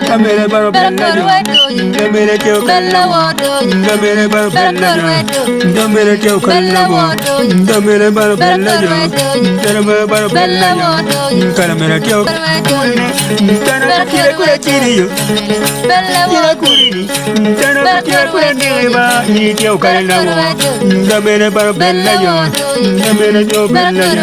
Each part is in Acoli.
Kamere baro bella jo. Kamere teo kalla wo. Kamere baro bella jo. Kamere teo kalla wo. Kamere baro bella jo. Kamere baro bella jo. Kamere teo. Tana kira kura kiri yo. Kira kuri. Tana kira kura kiri ba. Ni teo kalla wo. Kamere baro bella jo. Kamere teo bella jo.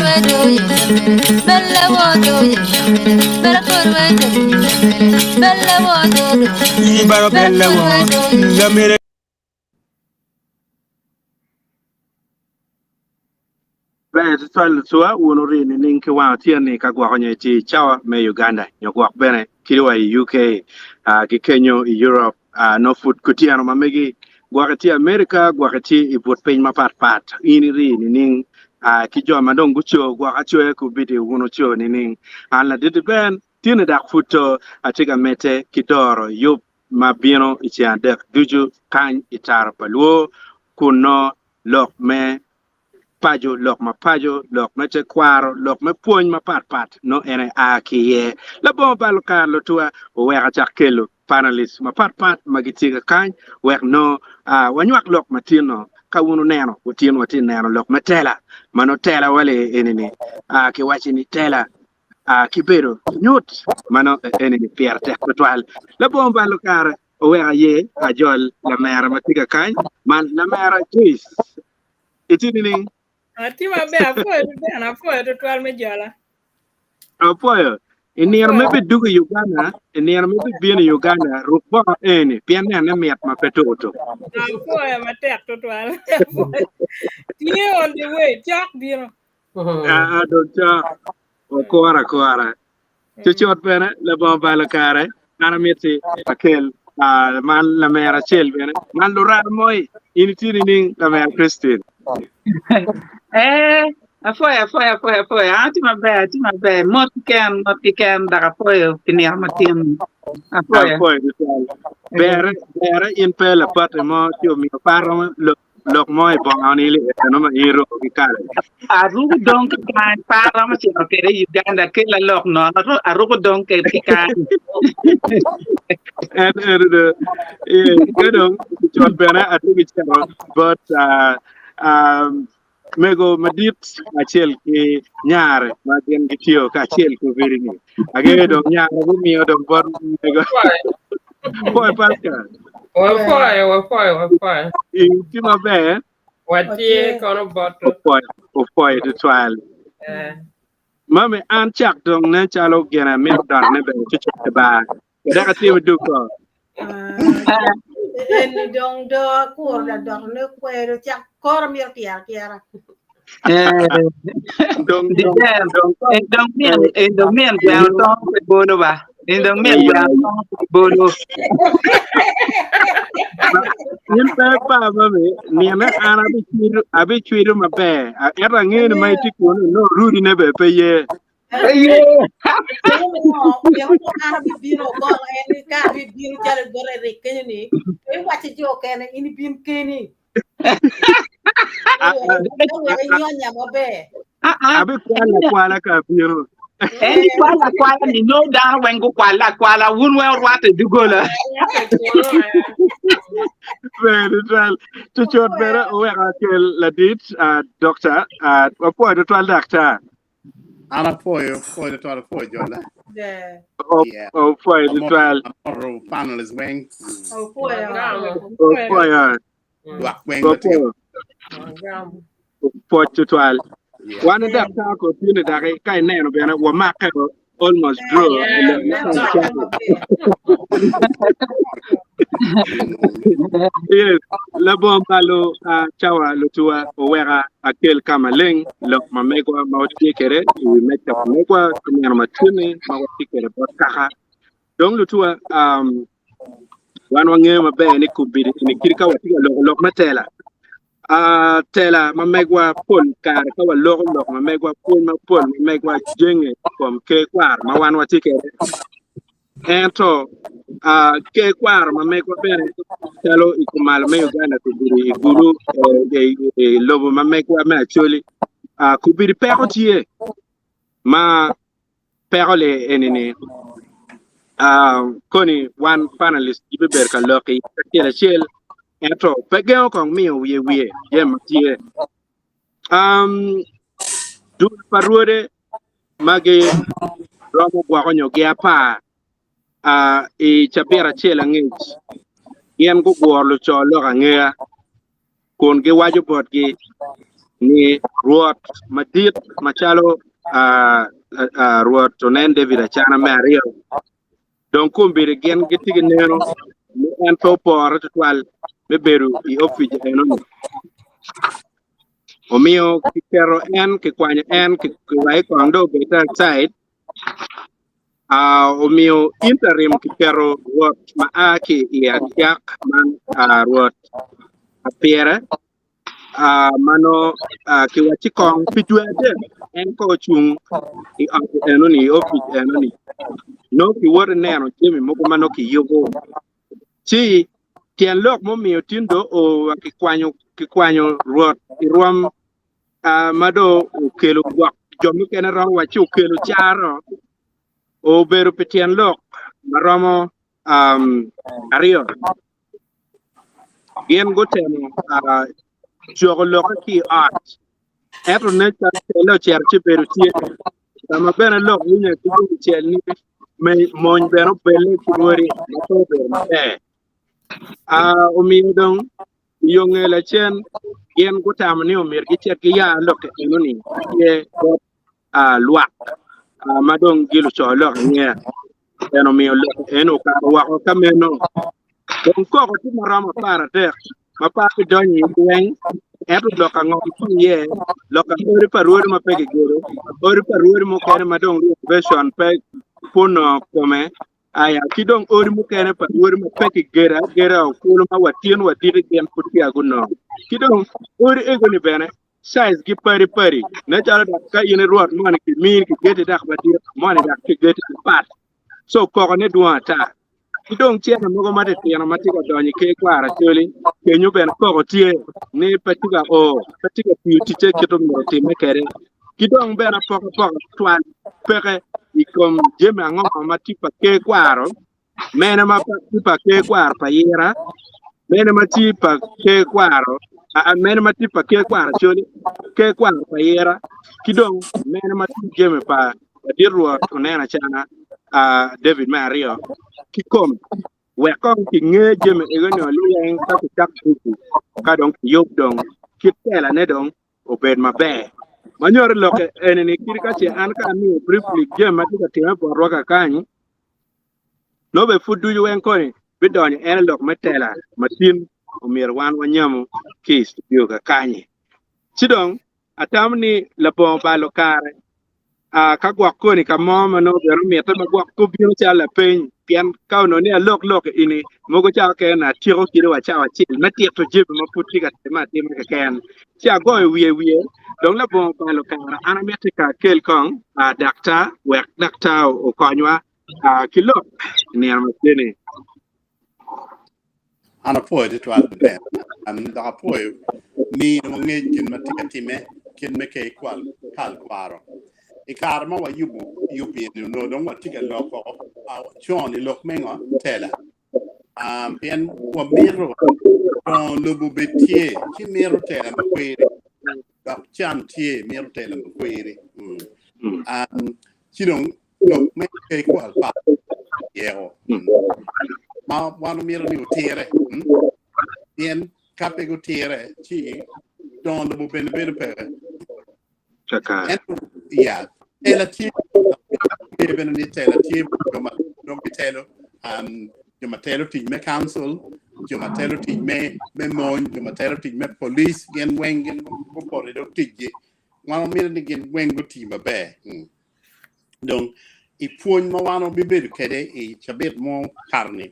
Ni baro bella wo. Kamere. Ber tutwal lutua wun wuri nining ki wang otyeno ni ka gwoko nyo iti cawa me Uganda nyo gwok bene kadi wa i UK ki kenyo i Europe nongo pud kutyeno ma megi gwok itye America gwok itye i but piny mapat pat in iri nining ki jo ma dong guco gwok acoya kubidi wun wuco nining an laditi Ben tyeni dok pud to atye ka medde ki doro yub ma bino i ceng adek ducu kany i taro pa lwor kun nongo lok me paco, lok ma paco, lok me tekwaro, lok me pwony mapat pat nongo en aye a ki iye. Labongo balo kare lutuwa oweko acak kelo panelists mapat pat ma gitye ka kany wek nongo wanywak lok matino. Ka wun wuneno otyeno watye ka neno lok me tela ma nongo tela wa li eni-ni kiwaco ni tela ki bedo nyut ma nongo eni-ni pire tek tutwal. Labongo balo kare oweko aye ajol lamera ma tye ka kany man lamera Joyce. Itye nining? Atye maber, apwoyo tutwal, apwoyo tutwal me jola. Apwoyo. I nino me bidwogo i Uganda, i nino me bibino i Uganda, ruk bongo eni, pien nene mit ma pe tuko tuko. Apwoyo matek tutwal. Tye on the way, cok bino. Ah, dong cok. Wakuro akura. Cucut bene, labongo balo kare, an amiti akel man lamera acel bene, man luraa moi. In itye nining, lamera Christine? Eh, apwoyo, apwoyo, apwoyo, apwoyo. An atye maber, atye maber. Mot keken, mot keken, dok apwoyo pi nino matin. Apwoyo. Apwoyo tutwal. Berre, berre in pe lapati mo ci omiyo par lok Lok mo i bongo ni eno ma in iruko ki kala. Aruko dong ki kany, pe aromo cito kwede i Uganda, kela lok nono, aruko dong kwede ki kany. En eno do, eh, ka dong cut bene atye ki cito bot ah, ah, mego madit acel ki nyare ma gin gitiyo kacel ki Ovirini. Angeyo dong nyare gumiyo dong bot mego. Pwoyo Pascal. Wapwoyo, wapwoyo, wapwoyo. Itye maber? Watye kono boto. Opwoyo, opwoyo tutwal. Eh. Mami, an cak dong nen calo gin amito dotone bene cucut ba. Dok atye me dukko. Eni dong do akuro da dotone kwero cak koro mito tyero atyera. Dong dong dong Dong min, dong min gweno tong pe bolo ba. Dong min gweno tong pe bolo. In pe pa mami, nine an abicwido abicwido maber. Ento angeyo ni ma itye kunu nongo rudi ne bene pe ye. Pe ye. An abibino gol en ka abibino calo bot Eric kenyo ni iwaco jo kene in ibin keni. Wek inyonya maber. Abikwalo akwala ka abino. En ikwalo akwala ni nongo dano weng gukwalo akwala wun weng wurwatte i doggola. Ber tutwal. Cucut bene oweko akel ladit, ah, Dokta. Ah, wapwoyo tutwal daktar. An apwoyo, apwoyo tutwal, apwoyo jola. Yeah. Yeah. Opwoyo tutwal. Amoro panelists weng. Opwoyo. Opwoyo. Lwak weng ma tye Opwoyo. Pwoc tutwal. Wan daktar ko tye daki ka ineno bene wamakke almost draw. Yes, labongo balo uh, cawa lutuwa oweka akel ka maleng lok ma megwa ma watye kwede i wi meja ma megwa ki nino ma tye-ni ma watye kwede bot kaka. Dong lutuwa, um, wan wangeyo maber ni kubidi ni kit ka watye ka loko lok me tela, uh, tela ma megwa pol kare ka waloko lok ma megwa pwony mapol ma megwa jenge i kom ker kwaro ma wan watye kwede. Ento uh, ker kwaro ma megwa bene calo i kumalo me Uganda kubidi i Gulu eh, i, i lobo ma megwa me Acholi uh, kubidi peko tye ma peko li eni ni. Koni wan panelist gibibedo ka lok i acel acel ento pe gengo kong miyo wiye wiye jami ma tye. Dul pa rwode ma giromo gwoko nyo giapar i cabit acel angec gin guguro luco lok angeya kun giwaco botgi ni Rwot madit macalo Rwot onen David Acana me aryo dong kombeddi gin gitye ki neno ni en pe opore tutwal me bedo i opic enoni. Omiyo kiketo en, kikwanyo en, kiwaye kong dong obed aside. Omiyo interim kiketo rwot ma a ki i Acak man rwot Apire ma nongo kiwacci kong pi dwe adek en kong ocung i ot enoni i opic enoni nongo kiwoto ineno jami mogo ma nongo kiyubo ci tyen lok mumiyo tin dong o wa kikwanyo rwot i rwom ma dong okelo gwok jo mukene romo wacci okelo caro obedo pi tyen lok ma romo aryo. Gin gutemo coko lokke ki i ot, ento nen calo celle ocito ci bedo tye ka ma bene lok winye ki tung cel ni mony bene obelle ki rwodi ma pe obedo maber. Omiyo dong I yo nge lacen, gin gutamo ni omyero gicit giya lok enoni tye bot lwak ma dong giluco lok angeya. En omiyo lok eno okato woko ka meno. Dong koko tye ma romo 13 ma pe abidonyo iye weng, ento lok ango tye iye, lok odi pa rwodi ma pe kigedo, odi pa rwodi mukene ma dong renovation pe onongo kome, Aya, ki dong odi mukene pa rwodi ma pe kigedo ageda okulu ma wa tin wa diki gin pud peya gunongo. Ki dong odi ego-ni bene size gi padi padi. Nen calo dok ka in i rwot moni kimini kigeti dok madit, moni dok kigeti mapat. So koko ne dwong ata. Ki dong cene mogo matitino ma tye ka donyo i ker kwaro Acholi, kenyo bene koko tye ni pe tye ka o, pe tye ka tiyo ticce kit omyero otimme kwede. Ki dong bene apokapoka tutwal peke i kom jami ango ma tye pa ker kwaro, mene ma tye pa ker kwaro pa Yira, mene ma tye pa ker kwaro, mene ma tye pa ker kwaro Acholi, ker kwaro pa Yira, ki dong mene ma tye jami pa ladit Rwot Oneno Acana David me aryo kikome. Wek kong kinge jami ego-ni liweng ka kicak tuku ka dong kiyub dong kit telane dong obed maber. Ma nyuto lok eni ni kadi ka ce an ka amiyo briefly jami ma tye ka time botwa kakany, nongo bene pud ducu weng koni bidonyo en i lok me tela ma tin omyero wan wanyamu ki i studio kakanyi. Ci dong atamo ni labongo balo kare, ka gwok koni ka mo ma nongo bene omitte ma gwok pe obino calo lapeny, pien ka onongo ni alok lok eni mogo cawa keken atyeko kadi wa cawa acel me tito jami ma pud tye ka timme atima keken, ci agoyo wiye wiye dong labongo balo kare an amiti ka akel kong daktar wek daktar okonywa ki lok i nino ma tye-ni. An apwoyo tutwal Ben, an dok apwoyo miyo ngec gin ma tye ka timme kit me ker kwal kal kwaro. I kare ma wayubo yub eni onongo dong watye ka loko con i lok me ngo tela pien wamito dongo lobo obed tye ci mito tela makwiri dok can tye mito tela makwiri. Ci dong lok me ker kwal pa yeko ma wan omito ni otire pien ka pe gutire ci dongo lobo bene bedo peke. Ento ya tela tye tye bene ni tela tye jo ma dong gitelo jo ma telo tic me council jo ma telo tic me me mony jo ma telo tic me police gin weng gin gupoto i dog ticgi wan wamito ni gin weng guti maber. Dong i pwony ma wan wabibedo kwede i cabit mukato-ni,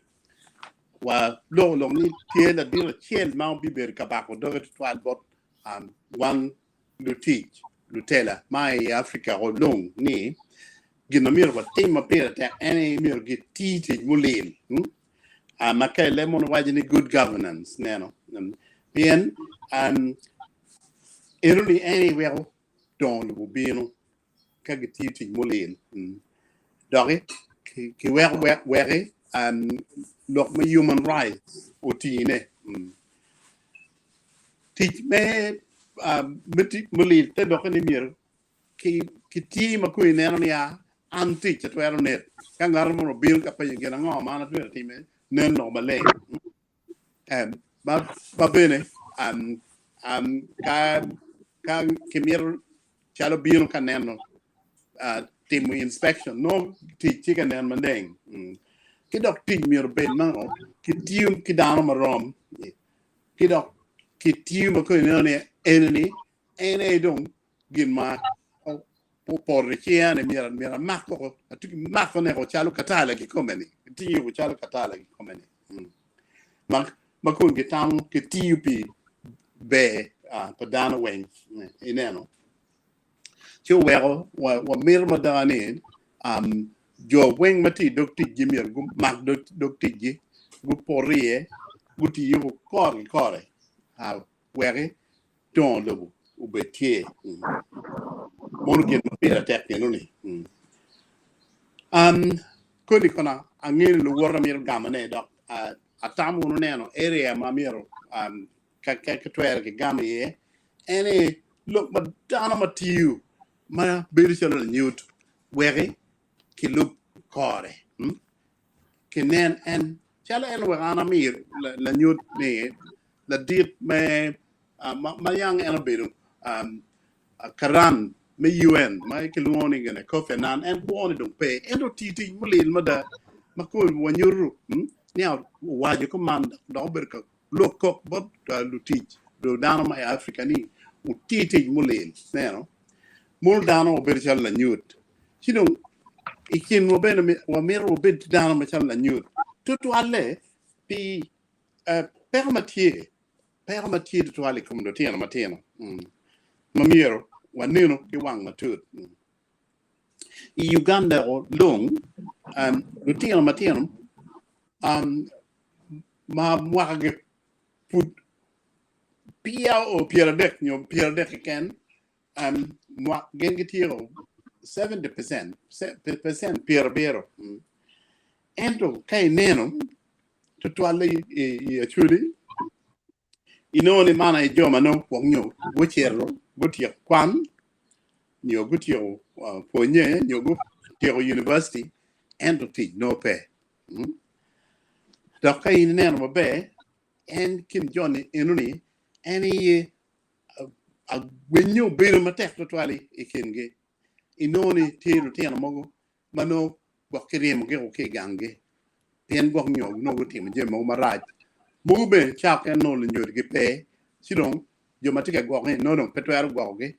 waloko lok ni tye ladit acel ma obibedo ka bako doge tutwal bot wan lutic, lutela ma i Afrika olung ni gin ma myero watim ma pire tek en aye myero giti tic mulil ma ka i leb munu waco ni good governance neno pien enoni en aye weko dongo lobo bino ka gitiyo tic mulil. Doki. Kiweko weki lok me human rights otine. Tic me mulit te lokke ni myero ki ti ma kun ineno niya an tic atwero nek ka ngat mo obino ka penyo gin ango ma an atwero time nen lok maleng. Ma bene ka kimito calo bino ka neno timo inspection nongo tic tye ka nen maleng. Ki dok tic myero obed ma kitiyo ki dano marom ki dok kitiyo ma kong ineno ni eni en aye dong gin ma opoto i cinga ni myero myero amak koko atye mako ne ko calo katala kikome ni tiyo ko calo katala kikome ni ma ma kun gitamo gitiyo pi ber pa dano weng ineno ci oweko wamito mada ni jo weng ma tye i dog ticgi myero gumak dog ticgi gupot iye gutiyo kore ki kore weki dongo lobo obed tye. Mono gin ma pire tek eno-ni. Koni kono angeyo ni luwota mito gamone dok atamo wunu neno area ma myero ka kitwero kigamo iye en aye lok ma dano ma tiyo ma bedo calo lanyut weki kilub kore kinen en calo en wek an ami lanyut ni ladit me ma yang en obedo karan me UN ma kilwongo ni gine Kofi Annan en kwo ni dong pe ento otiyo tic mulil mada ma kome wanyuto ni owaco kuman dok obedo ka lok kok bot lutic dano ma i Africa ni wuti tic mulil neno mono dano obedo calo lanyut ci dong i kinwa bene wamito wabed dano macalo lanyut tutwalle pi peko ma tye peko ma tye tutwal i kom lutino matino ma myero wanenu ki wang matut. I Uganda lung lutino matino ma mwakagi pud peya o 30 nyo 30 keken gin gityeko 70% percent 70 ento ka ineno tutwalle i Acholi inongo ni man aye jo ma nongo gwok nyo gucito gutyeko kwan nyo gutyeko pwonye nyo gutyeko university ento tic nongo pe. Dok ka in ineno maber en kin joni enoni en aye agwenyo bedo matek tutwal i kingi. Inongo ni tye lutino mogo ma nongo gwok kiryemogi woko ki i ganggi pien gwok nyo nongo gutimo jami mogo marac. Mogo bene cawa kene nongo lunyodogi pe ci dong jo ma tye ka gwokogi nongo dong pe twero gwokogi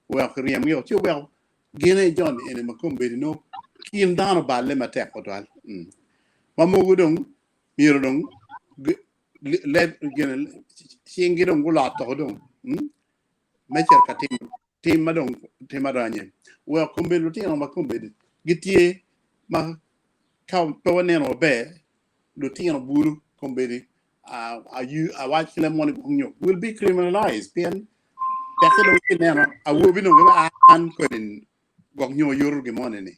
weko kiryemogi woko ci weko gin aye joni eni ma kombeddi nongo kin dano oballe matek tutwal. Ma mogo dong myero dong cinggi dong gulot woko dong me cito ka timo tim ma dong tim aranye wek kombeddi lutino ma kombeddi gitye ma ka pe waneno maber lutino bulu kombeddi awac ki leb moni gwok nyo will be criminalized pien tekke dong kineno awobi dong gibe an kwede gwok nyo oyuto gin moni ni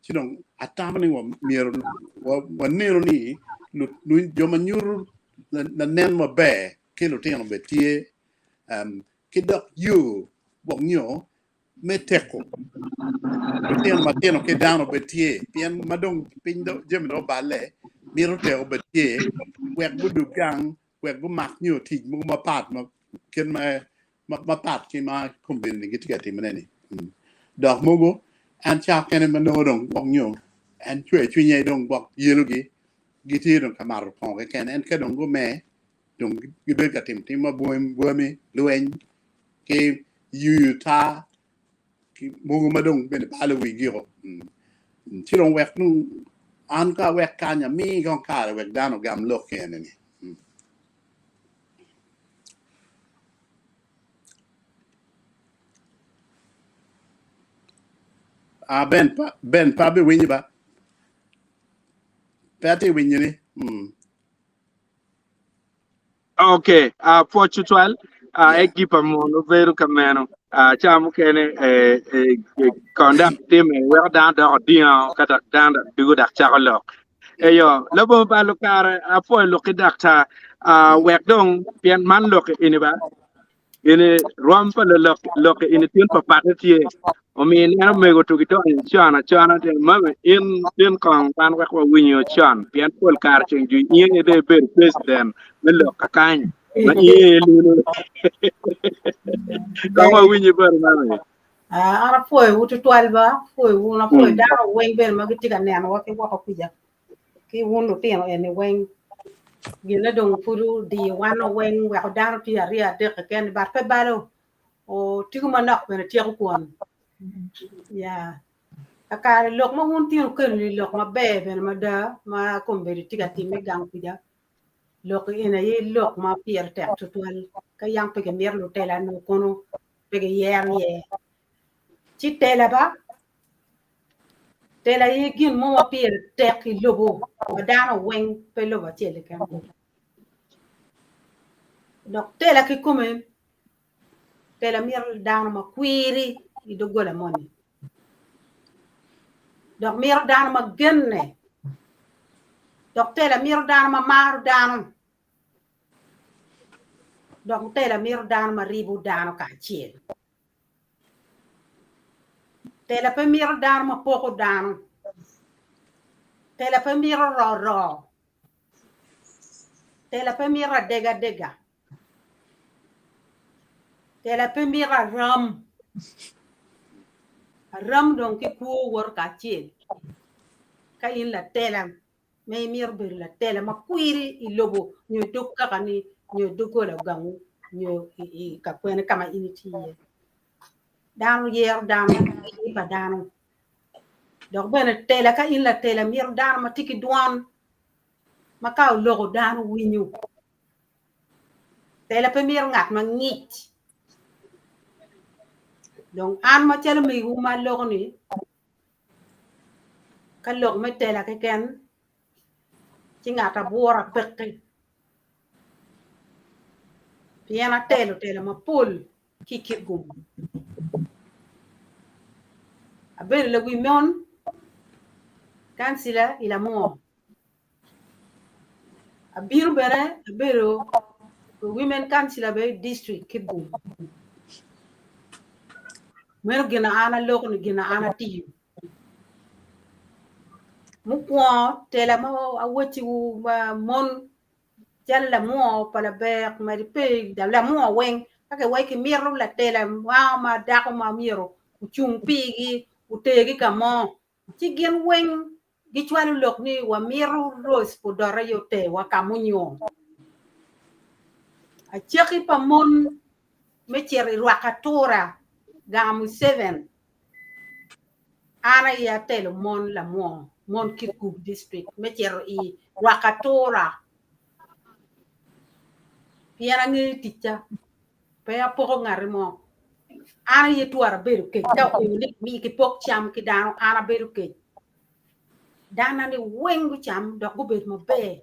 ci dong atamo ni myero waneno ni jo ma nyuto lanen maber ki lutino bene tye ki dok yo gwok nyo me teko lutino matino ki dano bene tye pien ma dong piny jami dong oballe mito teko bene tye wek gudug gang wek gumak nyo tic mogo mapat ma kit ma mapat ki ma kombeddi-ni gitye ka timone-ni. Dok mogo en cak kene ma nongo dong gwok nyo en cwer cwinye dong gwok yelogi gitye dong ka mato kongo keken en ka dong gumer dong gibedo ka timo tim ma bwami, lweny ki yuyo taa ki mogo ma dong bene balo wigi-o. Ci dong wek nung an ka awek kany ami kong kare wek dano ogam lok eni-ni. Ah, Ben, pa, Ben, pa abiwinyi ba. Pe atye winyo ni. Okay, pwoc tutwal. E gipa mono bedo ka meno. Ca mukene kon dok time weko dano doko dingo ka dok dano dok dugo dok cako lok. Eyo, labongo balo kare apwoyo lok ki daktar wek dong pien man lok eni ba eni rwom pa lok lok eni tin papate tye omiyo ineno mego tugi donyo con acona te mami in tin kong wan wek wawinyo con pien pol kare ceng ju in aye dong ibedo president me lok kakany ma in aye ilunu kong wawinyi bene mami. Ah, an apwoyowu tutwal ba, apwoyo wun, apwoyo dano weng bene ma gitye ka nenowa ki woko kuca, ki wun lutino eni weng. Gine dong pud odiyo wan weng weko dano tye aryo adek keken but pe balo otiko manok bene tyeko kwon. Ya. Kakare lok ma wun tye wukelo ni lok maber bene mada ma kombeddi tye ka timme gang kuca. Lok eni aye lok ma pire tek tutwal ka yam pe kimito lutela nongo kono pe giyero iye. Ci tela ba, tela aye gin mo ma pire tek i lobo ma dano weng pe lobo acel keken. Dok tela kikome, tela mito dano ma kwiri i doggola moni. Dok mito dano ma genne. Dok tela mito dano ma maro dano. Dok tela mito dano ma ribo dano kacel. Tela pe mito dano ma poko dano. Tela pe mito roro. Tela pe mito adegadega. Tela pe mito aram. Aram dong ki kwo woto kacel. Ka in latela ma imito bedo latela ma kwiri i lobo nyo i dog kakani nyo i doggola gangu nyo i ka kwene ka ma in itye iye. Dano yero dano kwiri pa dano. Dok bene tela ka in latela mito dano ma tye ki dwon ma ka oloko dano winyo. Tela pe mito ngat ma ngic. Dong an macalo megiwu ma aloko-ni Ka lok me tela keken, ci ngat abwora peke, pien atelo tela mapol ki i Kitgum. Abedo lawi mon, kancila i Lamwor. Abino bene abedo women councilor bene i district Kitgum. Meno gin na an aloko ni gin na an atiyo. Mukwongo tela ma awacciwu ma mon calo lamwor pa labek madi pe lamwor weng ka kiwaco kimito latela ma dako ma myero ocung pigi otergi ka mo Ci gin weng gicwalo lok ni, Wamito Rose Pudot aye oterwa ka munyo. Acakki pa mon me cito i rwako atura gang Museveni, an aye atelo mon lamwor, mon Kitgum District me cito i rwako atura pien angeyo ticca. Pe apoko ngati mo. An aye twara abedo kec. Ka openyo ni mi kipok cam ki dano, an abedo kec. Dana ni weng gucam dok gubed maber.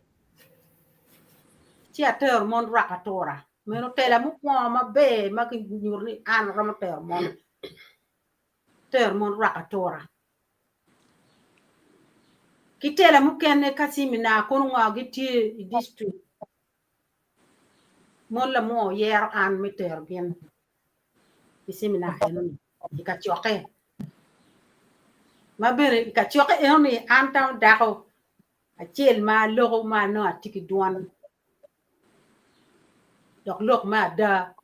Ci atero mon rwako atura. Meno tela mukwongo maber ma kinyuto ni an aromo tero mon. Tero mon rwako atura. Ki tela mukene ka ciminar kono ngo gitye i district. Mon lamwor oyero an me tero gin i ceminar enoni i kacokke. Ma bene i kacokke enoni an tamo dako acel ma aloko ma anongo atye ki dwon dok lok me ada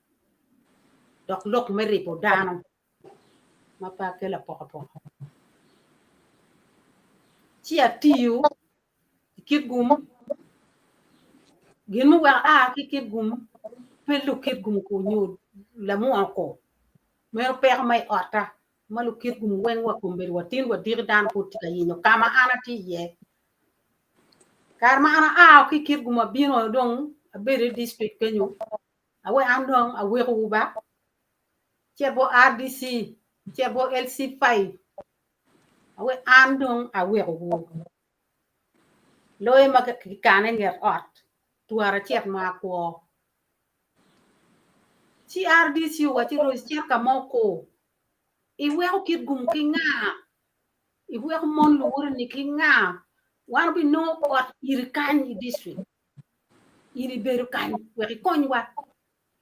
dok lok me ribo dano ma pe akelo apokapoka. Ci atiyo i Kitgum, gin muweko aa ki Kitgum pe Lukitgum ko nyo lamwongo ko meno peko ma i otta ma Lukitgum weng wa kombeddi wa tin wa diki dano pud tye ka yenyo ka ma an atye iye. Kare ma an aa ki Kitgum abino dong abedo i district kenyo awe an dong awekowu ba cit bo RDC cit bo LC5 Awe an dong awekowu. Loyo ma kikane i nget ot, twara acit ma akwo. Ci RDC owacci Rose cit ka mo kur. Iweko Kitgum ki nga? Iweko mon luwoteni ki nga? Wan wabinongo ot iri kany i district. In ibedo kany wek ikonywa.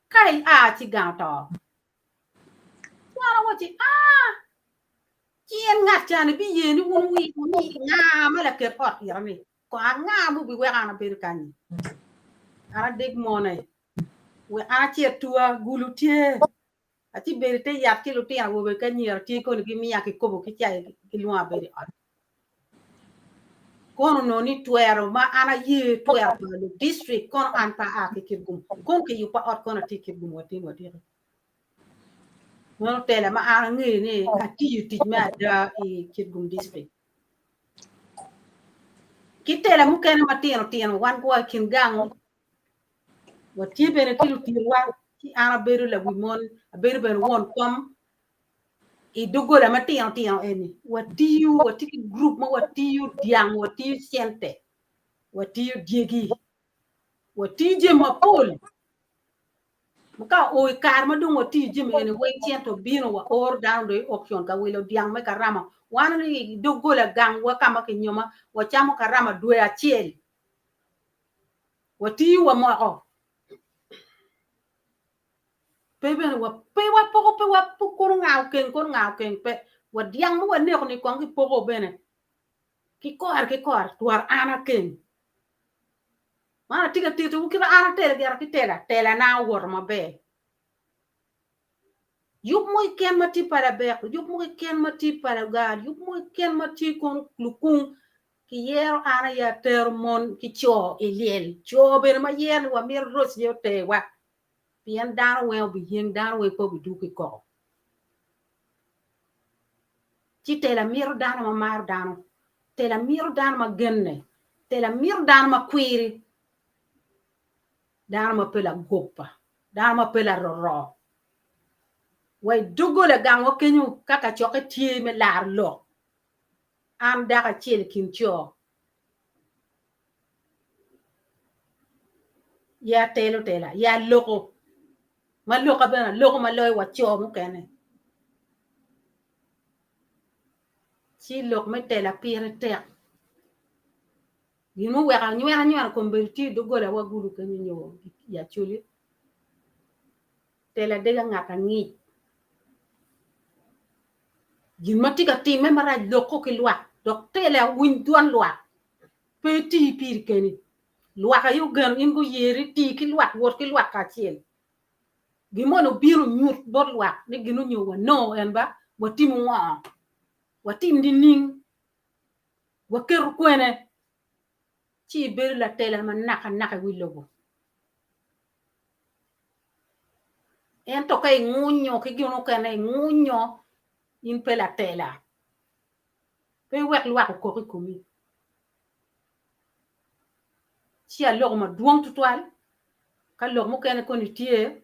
Ka ia ci gang oto. Wan wawacci aa ci en ngat ca-ni biye ni wun wumi nga ma laket ot ira-ni? Kong anga ma obiweko an abedo kany-nyi? An adek mone wek an acit tua gulu tye acibedo i te yat ki lutino awobe ki anyira tye koni gimiya kikopo ki cai gilwonga abedo i ot. Kono onongo ni twero ma an aye twero pa lu district kono an pe aa ki Kitgum kono kiyubba ot kono atye Kitgum watin wadiki. Meno tela ma an angeyo ni atiyo tic me ada i Kitgum district. Ki tela mukene matino tino wan wa i kin gang watye bene ki lutirwa ci an abedo lawi mon abedo bene won kom i doggola matino tino eni watiyo watye ki gurup ma watiyo dyang watiyo cente watiyo dyegi watiyo jami mapol ma ka oo i kare ma dong watiyo jami eni weng cente obino waoro dano dong i auction ka wilo dyang me karama wan i doggola gangwa ka ma kinyoma wacamo karama dwe acel watiyo wamoko pe bene wa pe wapoko pe wa kono nga okeng kono nga okeng pe wa dyang ma waneko ni kong kipoko bene ki kore ki kore twar an akeng man atye ka titowu kit ma an atelo gira ki tela tela na owoto maber yub mo keken ma tye pa labek yub mo keken ma tye pa lagal yub mo keken ma tye kono lukung Kiyero an aye atero mon ki co i lyel. Co bene ma yero ni wamito roc ni oterwa, pien dano weng obiyeng, dano weng pe obidwogo ki koko. Ci tela mito dano ma maro dano, tela mito dano ma genne, tela mito dano ma kwiri, dano ma pe lagobba, dano ma pe laroro. Wa i doggola gangwa kenyo ka kacokke tye me laro lok, An dako acel i kin co ye atelo tela ye aloko ma loka bene aloko ma loyo wa co mukene ci lok me tela pire tek gin muweko anywena nywena kombeddi tye i doggola wa Gulu kenyo nyo i Acholi tela dega ngat angic. Gin ma tye ka timme marac loko ki lwak dok tele awiny dwan lwak. Pe iti piri keni. Lwak aye ogeno in guyeri, ti ki lwak, wot ki lwak kacel. Gin moni obino onyut bot lwak ni gin onyo wanongo en ba, watimo ngo? Watim nining? Waketo kwene? Ci ibedo latela ma nakanaka i wi lobo. Ento ka ingunyo ki gin mukene ingunyo in pe latela pe iwek lwak okok i komi ci aloko madwong tutwal ka lok mukene koni tye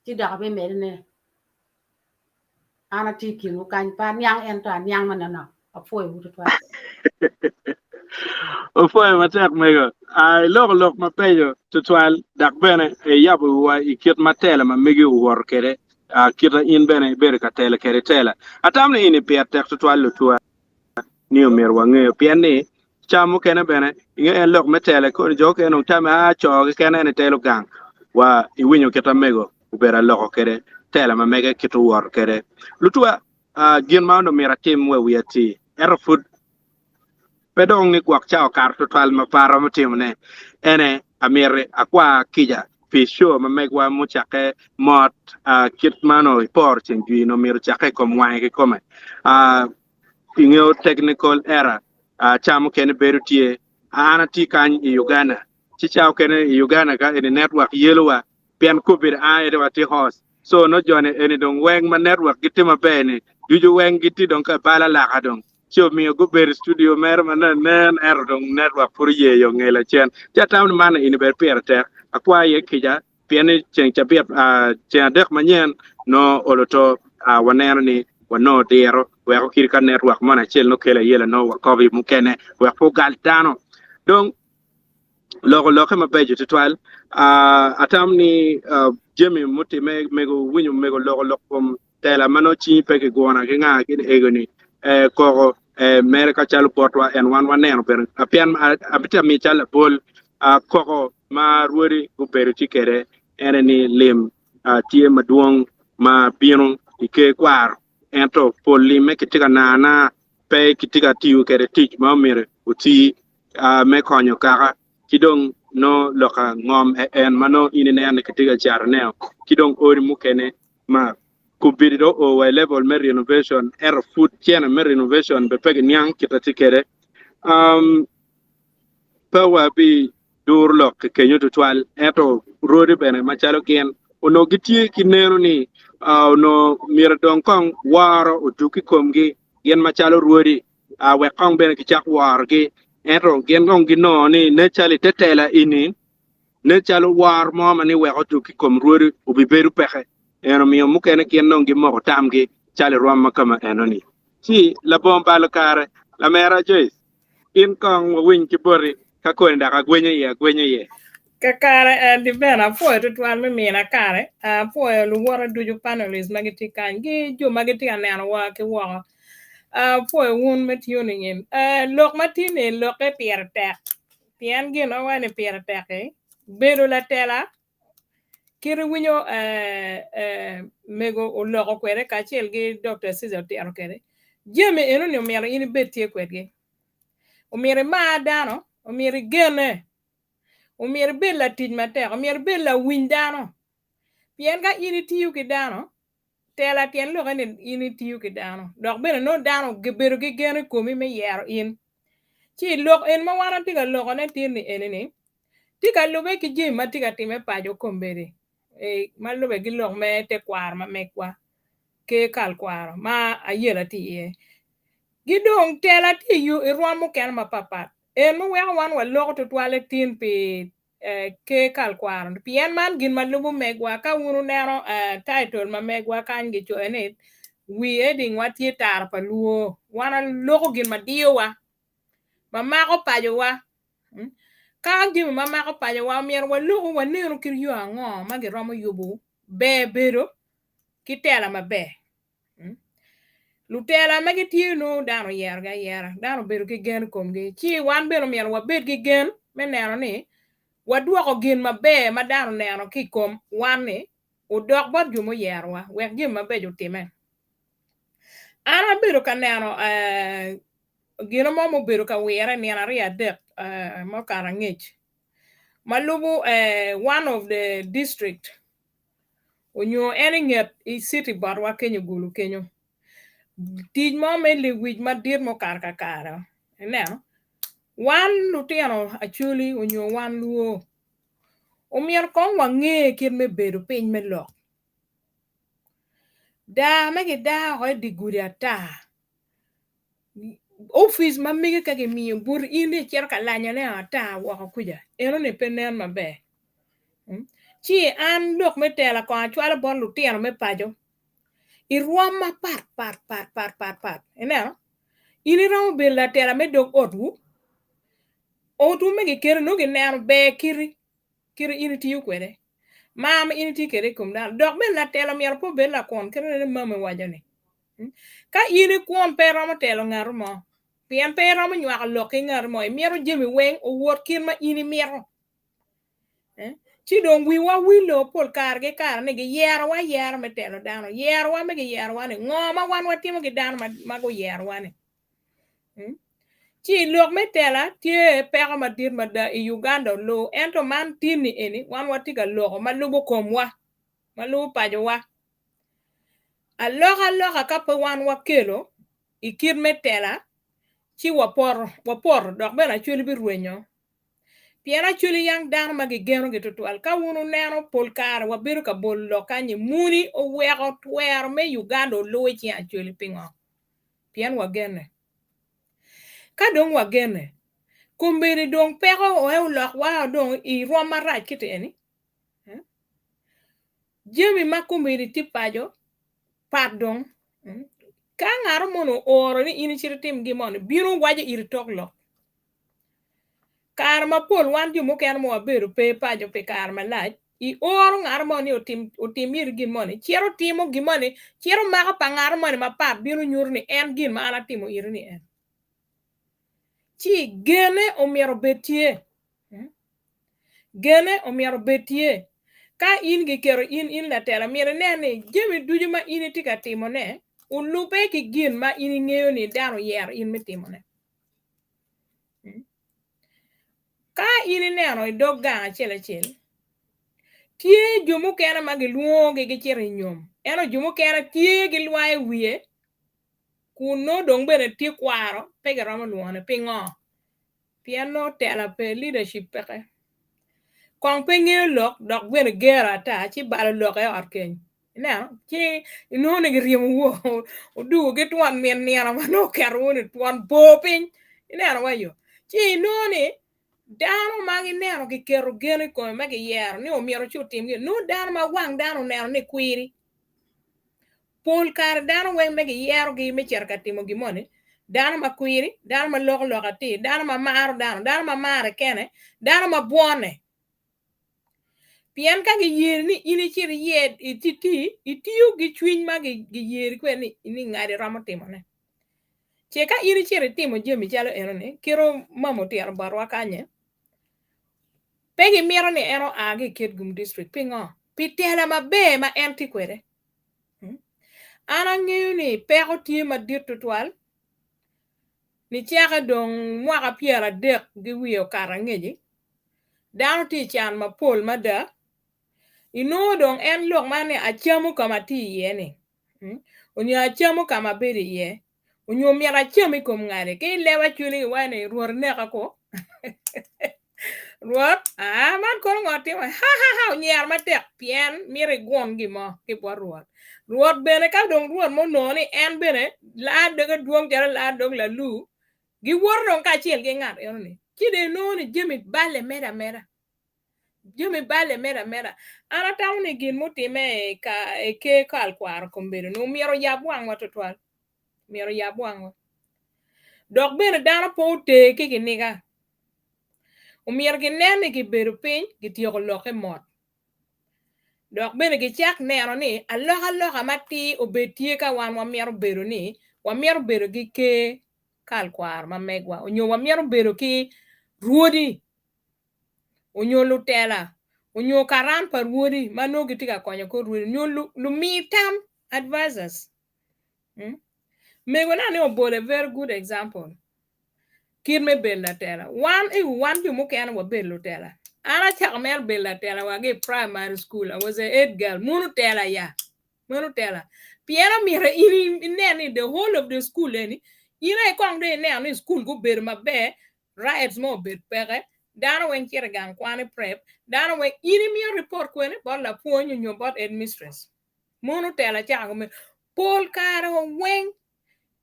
ci dok abimedone An atye i kinwu kany, pe aniang ento aniang manonok. Apwoyowu tutwal. Opwoyo matek mego. Ah, iloko lok mabeco tutwal dok bene iyabo wiwa i kit ma tela ma megi owoto kwede, ah, kita in bene ibedo ka telo kwede tela. Atamo ni ini pire tek tutwal lutua ni omyero wangeyo pien ni ca mukene bene inge en lok me tela koni jo okene dong tame ah co keken en etelo gang wa iwinyo kita mego obedo aloko kwede tela ma mege kit owoto kwede. Lutua, gin ma onongo myero atim we wiya ti, ento pud pe dong ni gwok ca okato tutwal ma pe aromo timone, ene amyero akwa kica pi show ma megwa mucakke mot kit ma onongo iporo ceng jwi onongo myero ocakke i kom wange kikome. Ingeyo technical error ca mukene bedo tye. An atye kany i Uganda, ci ca okene i Uganda ka eni network yelowa pien kobedo an aye dong atye host so no joni eni dong weng ma network gitye maber ni ducu weng gitye dong ka bal alaka dong ci omiyo gubedo i studio mere ma nen nen ento dong network pud oye yo nge lacen ci atamo ni man eni bene pire tek akwa iye kica pien ni ceng cabit ceng adek manyen no olo to waneno ni wanongo diro weko kit ka network moni acel no kelo ayela no wakobo i mukene wek pe ogal dano dong. Loko lokke mabeco tutwal. Atamo ni jami mutimme mego winyo mego loko lok kom tela ma nongo cingi pe kiguna ki nga gini ego ni koko mere ka calo botwa en wan waneno bene pien abitye amiyo calo labol koko ma rwodi gubedo tye kwede ene ni lim tye madwong ma bino i ker kwaro ento pol limme kitye ka nana pe kitye ka tiyo kwede tic ma omyero oti me konyo kaka ki dong nongo loka ngom en ma nongo in ineno ni kitye ka catone ki dong odi mukene ma kombeddi dong oo wa i level me renovation ento pud cene me renovation bene pe giniang kit ma tye kwede. Pe wabiduro lok ki kenyo tutwal ento rwodi bene macalo gin onongo gitye ki neno ni onongo myero dong kong woro odug i komgi gin macalo rwodi wek kong bene gicak worogi ento gin kong ginongo ni nen calo i te tela eni Nen calo wor mo ma ni wek odug i kom rwodi obibedo peke. En omiyo mukene gin dong gimoko tamgi calo i rwom ma kama enoni. Ci, labongo balo kare, lamera Joyce, in kong wawiny ki boti ka koni dok agwenyo iye agwenya iye. Kakare, Adi bene apwoyo tutwal me mina kare. Apwoyo luwota ducu, panelists ma gitye kany ki jo ma gitye ka nenowa ki woko. Apwoyo wun me tuning in. Lok ma tye ni lokke pire tek. Pien gin ma waco ni pire tek-ki, bedo latela, kit iwinyo mego oloko kwede kacel ki Dokta Cesar otito kwede, jami enoni omyero in ibed tye kwedgi. Omyero imar dano, omyero igene, omyero ibed latic matek, omyero ibed lawiny dano. Pien ka in itiyo ki dano, Tela tyen lokke ni in itiyo ki dano, dok bene nongo dano gibedo ki gen i komi me yero in. Ci lok en ma wan watye ka lokone tin ni eni ni, tye ka lube ki jami ma tye ka time paco kombeddi ma lube ki lok me tekwaro ma megwa ki kal kwaro ma ayela tye iye. Ki dong tela tye i rwom mukene mapatpat en muweko wan waloko tutwalle tin pi ker kal kwaro ni pien man gin ma lubo megwa ka wun wuneno title ma megwa kany gicoyo ni wi heading wa tye tara pa luo wan waloko gin ma diyowa ma mako pacowa ka jami ma mako pacowa myero waloku wanenu kit yo ango ma giromo yubo ber bedo ki tela maber. Lutela ma gitye nongo dano oyerogi ayera, dano obedo ki gen i komgi. Ci wan bene omyero wabed ki gen me neno ni wadwoko gin maber ma dano oneno ki i kom wan-ni odok bot jo muyerowa wek jami mabeco otimme. An abedo ka neno gin mo mubedo ka wire nino aryo adek ma okato angec ma lubo one of the district onyo en i nget i citi botwa kenyo Gulu kenyo tic mo me lewic madit mukato kakare ineno wan lutino Acholi onyo wan Luo omyero kong wange kit me bedo piny me lok daa ma gidaa oko i dye gudi ata opic ma mege ka gimiyo boti in dong icito ka lanyone ata woko kuca enoni pe nen maber ci an lok me tela kong acwalo bot lutino me paco i rwom mapat pat pat pat pat pat ineno in iromo bedo latela me dog otwu otwu me giketo nongo gineno ber kiti kit in itiyo kwede mar ma in itye kwede i kom dano dok bene latela myero pe obed lakun kit ma mami waco ni Ka in ikwon pe iromo telo ngat mo, pien pe iromo nywako lok ki ngat mo, imito jami weng owot kit ma in imito. Ci dong wiwa wilo pol kare ki kare ni giyerowa ayera me telo dano, yerowa me giyerowa ni ngo ma wan watimo ki dano ma guyerowa ni. Ci lok me tela tye peko madit mada i Uganda olu, ento man tin-ni eni wan watye ka loko ma lubo komwa, ma lubo pacowa. Alokaloka ka pe wan wakelo i kit me tela ci wapoto, wapoto dok bene Acholi birwenyo. Pien Acholi yang dano ma gigenogi tutwal. Ka wun wuneno pol kare wabedo ka bolo lok kany ni muni oweko twero me Uganda oluwo i cing Acholi pingo? Pien wagene. Ka dong wagene, kombeddi dong peko oe olokwa dong i rwom marac kiti eni. Jami ma komedi tye paco pat dong. Ka ngat moni ooro ni in icit itim gin moni, bino waco iri tok lok. Kare mapol wan jo mukene ma wabedo pe paco pi kare malac, ioro ngat mo ni otim otim iri gin moni, cito timo gin moni, cito mako pa ngat moni mapat bino nyuto ni en gin ma an atimo iri ni en. Ci gene omyero obed tye. Gene omyero obed tye. Ka in giketo in in latela, myero inen ni jami ducu ma in itye ka timone olubbe ki gin ma in ingeyo ni dano oyero in me timone. Ka in ineno i dog gang acel acel, tye jo mukene ma gilwongogi gicito i nyom, ento jo mukene tye gilwayo wiye kun nongo dong bene tye kwaro pe giromo lwongone. Pingo? Pien nongo tela pe, leadership peke. Kong pe ngeyo lok dok bene gero ata ci balo lok i ot keny. Ineno? Ci inongo ni giryemowu odugo ki twon min nino ma nongo oketowu ni twon bor piny. Ineno wa yo? Ci inongo ni dano ma gineno giketo gen i kome ma giyero ni omyero ci otim gin, nongo dano ma wang dano oneno ni kwiri. Pol kare dano weng me giyerogi me cito ka timo gin moni, dano ma kwiri, dano ma loko lok atir, dano ma maro dano, dano ma mare kene, dano ma bwone. Pien ka giyeri ni in icit iye iti, itiyo ki cwiny ma giyeri kwede ni, ni ngadi romo timone. Ce ka in icito itimo jami calo enoni, kit mama otito botwa kany-nyi, pe gimito ni en oa ki i Kitgum District. Pingo? Pi tela maber ma en tye kwede. An angeyo ni peko tye madit tutwal Nicake dong mwaka pyeradek gi wiye okato angeci, dano tye i can mapol mada. Inongo dong en lok man ni acamo ka ma atye iye ni, onyo acamo ka ma abedo iye, onyo myero acam i kom ngadi. Ki i leb acwali giwaco ni Rwot ineka ko. Rwot, aa, man kono ngo timo? Ha ha ha, onyero matek pien mito igun gin mo ki bot Rwot. Rwot bene ka dong Rwot mo onongo ni en bene laa doge dwong calo laa dog lalu, giwoto dong kacel ki ngat eno-ni, ci dong inongo ni jami balle medo ameda. Jami balle medo ameda. An atamo ni gin mutimme i ka i ker kal kwaro kombeddi-ni omyero oyab wangwa twatwal. Myero oyab wangwa. Dok bene dano pe oter ki kiniga. Omyero ginen ni gibedo piny gityeko lokke mot. Dok bene gicak neno ni alokaloka matir obed tye ka wan wamito bedo ni wamito bedo ki ker kal kwaro ma megwa onyo wamito bedo ki rwodi onyo lutela onyo karan pa rwodi ma nongo gitye ka konyo kor rwodi onyo lumi tam advisors. Megona ni obolo a very good example. Kit me bedo latela. Wan i wan jo mukene wabedo lutela. An acako mere bedo latela wa ki i primary school. I was a head girl. Mono tela ya. Meno tela. Pien omyero in inen ni the whole of the school eni, in aye kong dong ineno ni school gubedo maber, riots mo obed peke, dano weng cito i gang kwan i prep, dano weng, in imiyo report kwene bot lapwony onyo bot headmistress. Mono tela cako me pol kare weng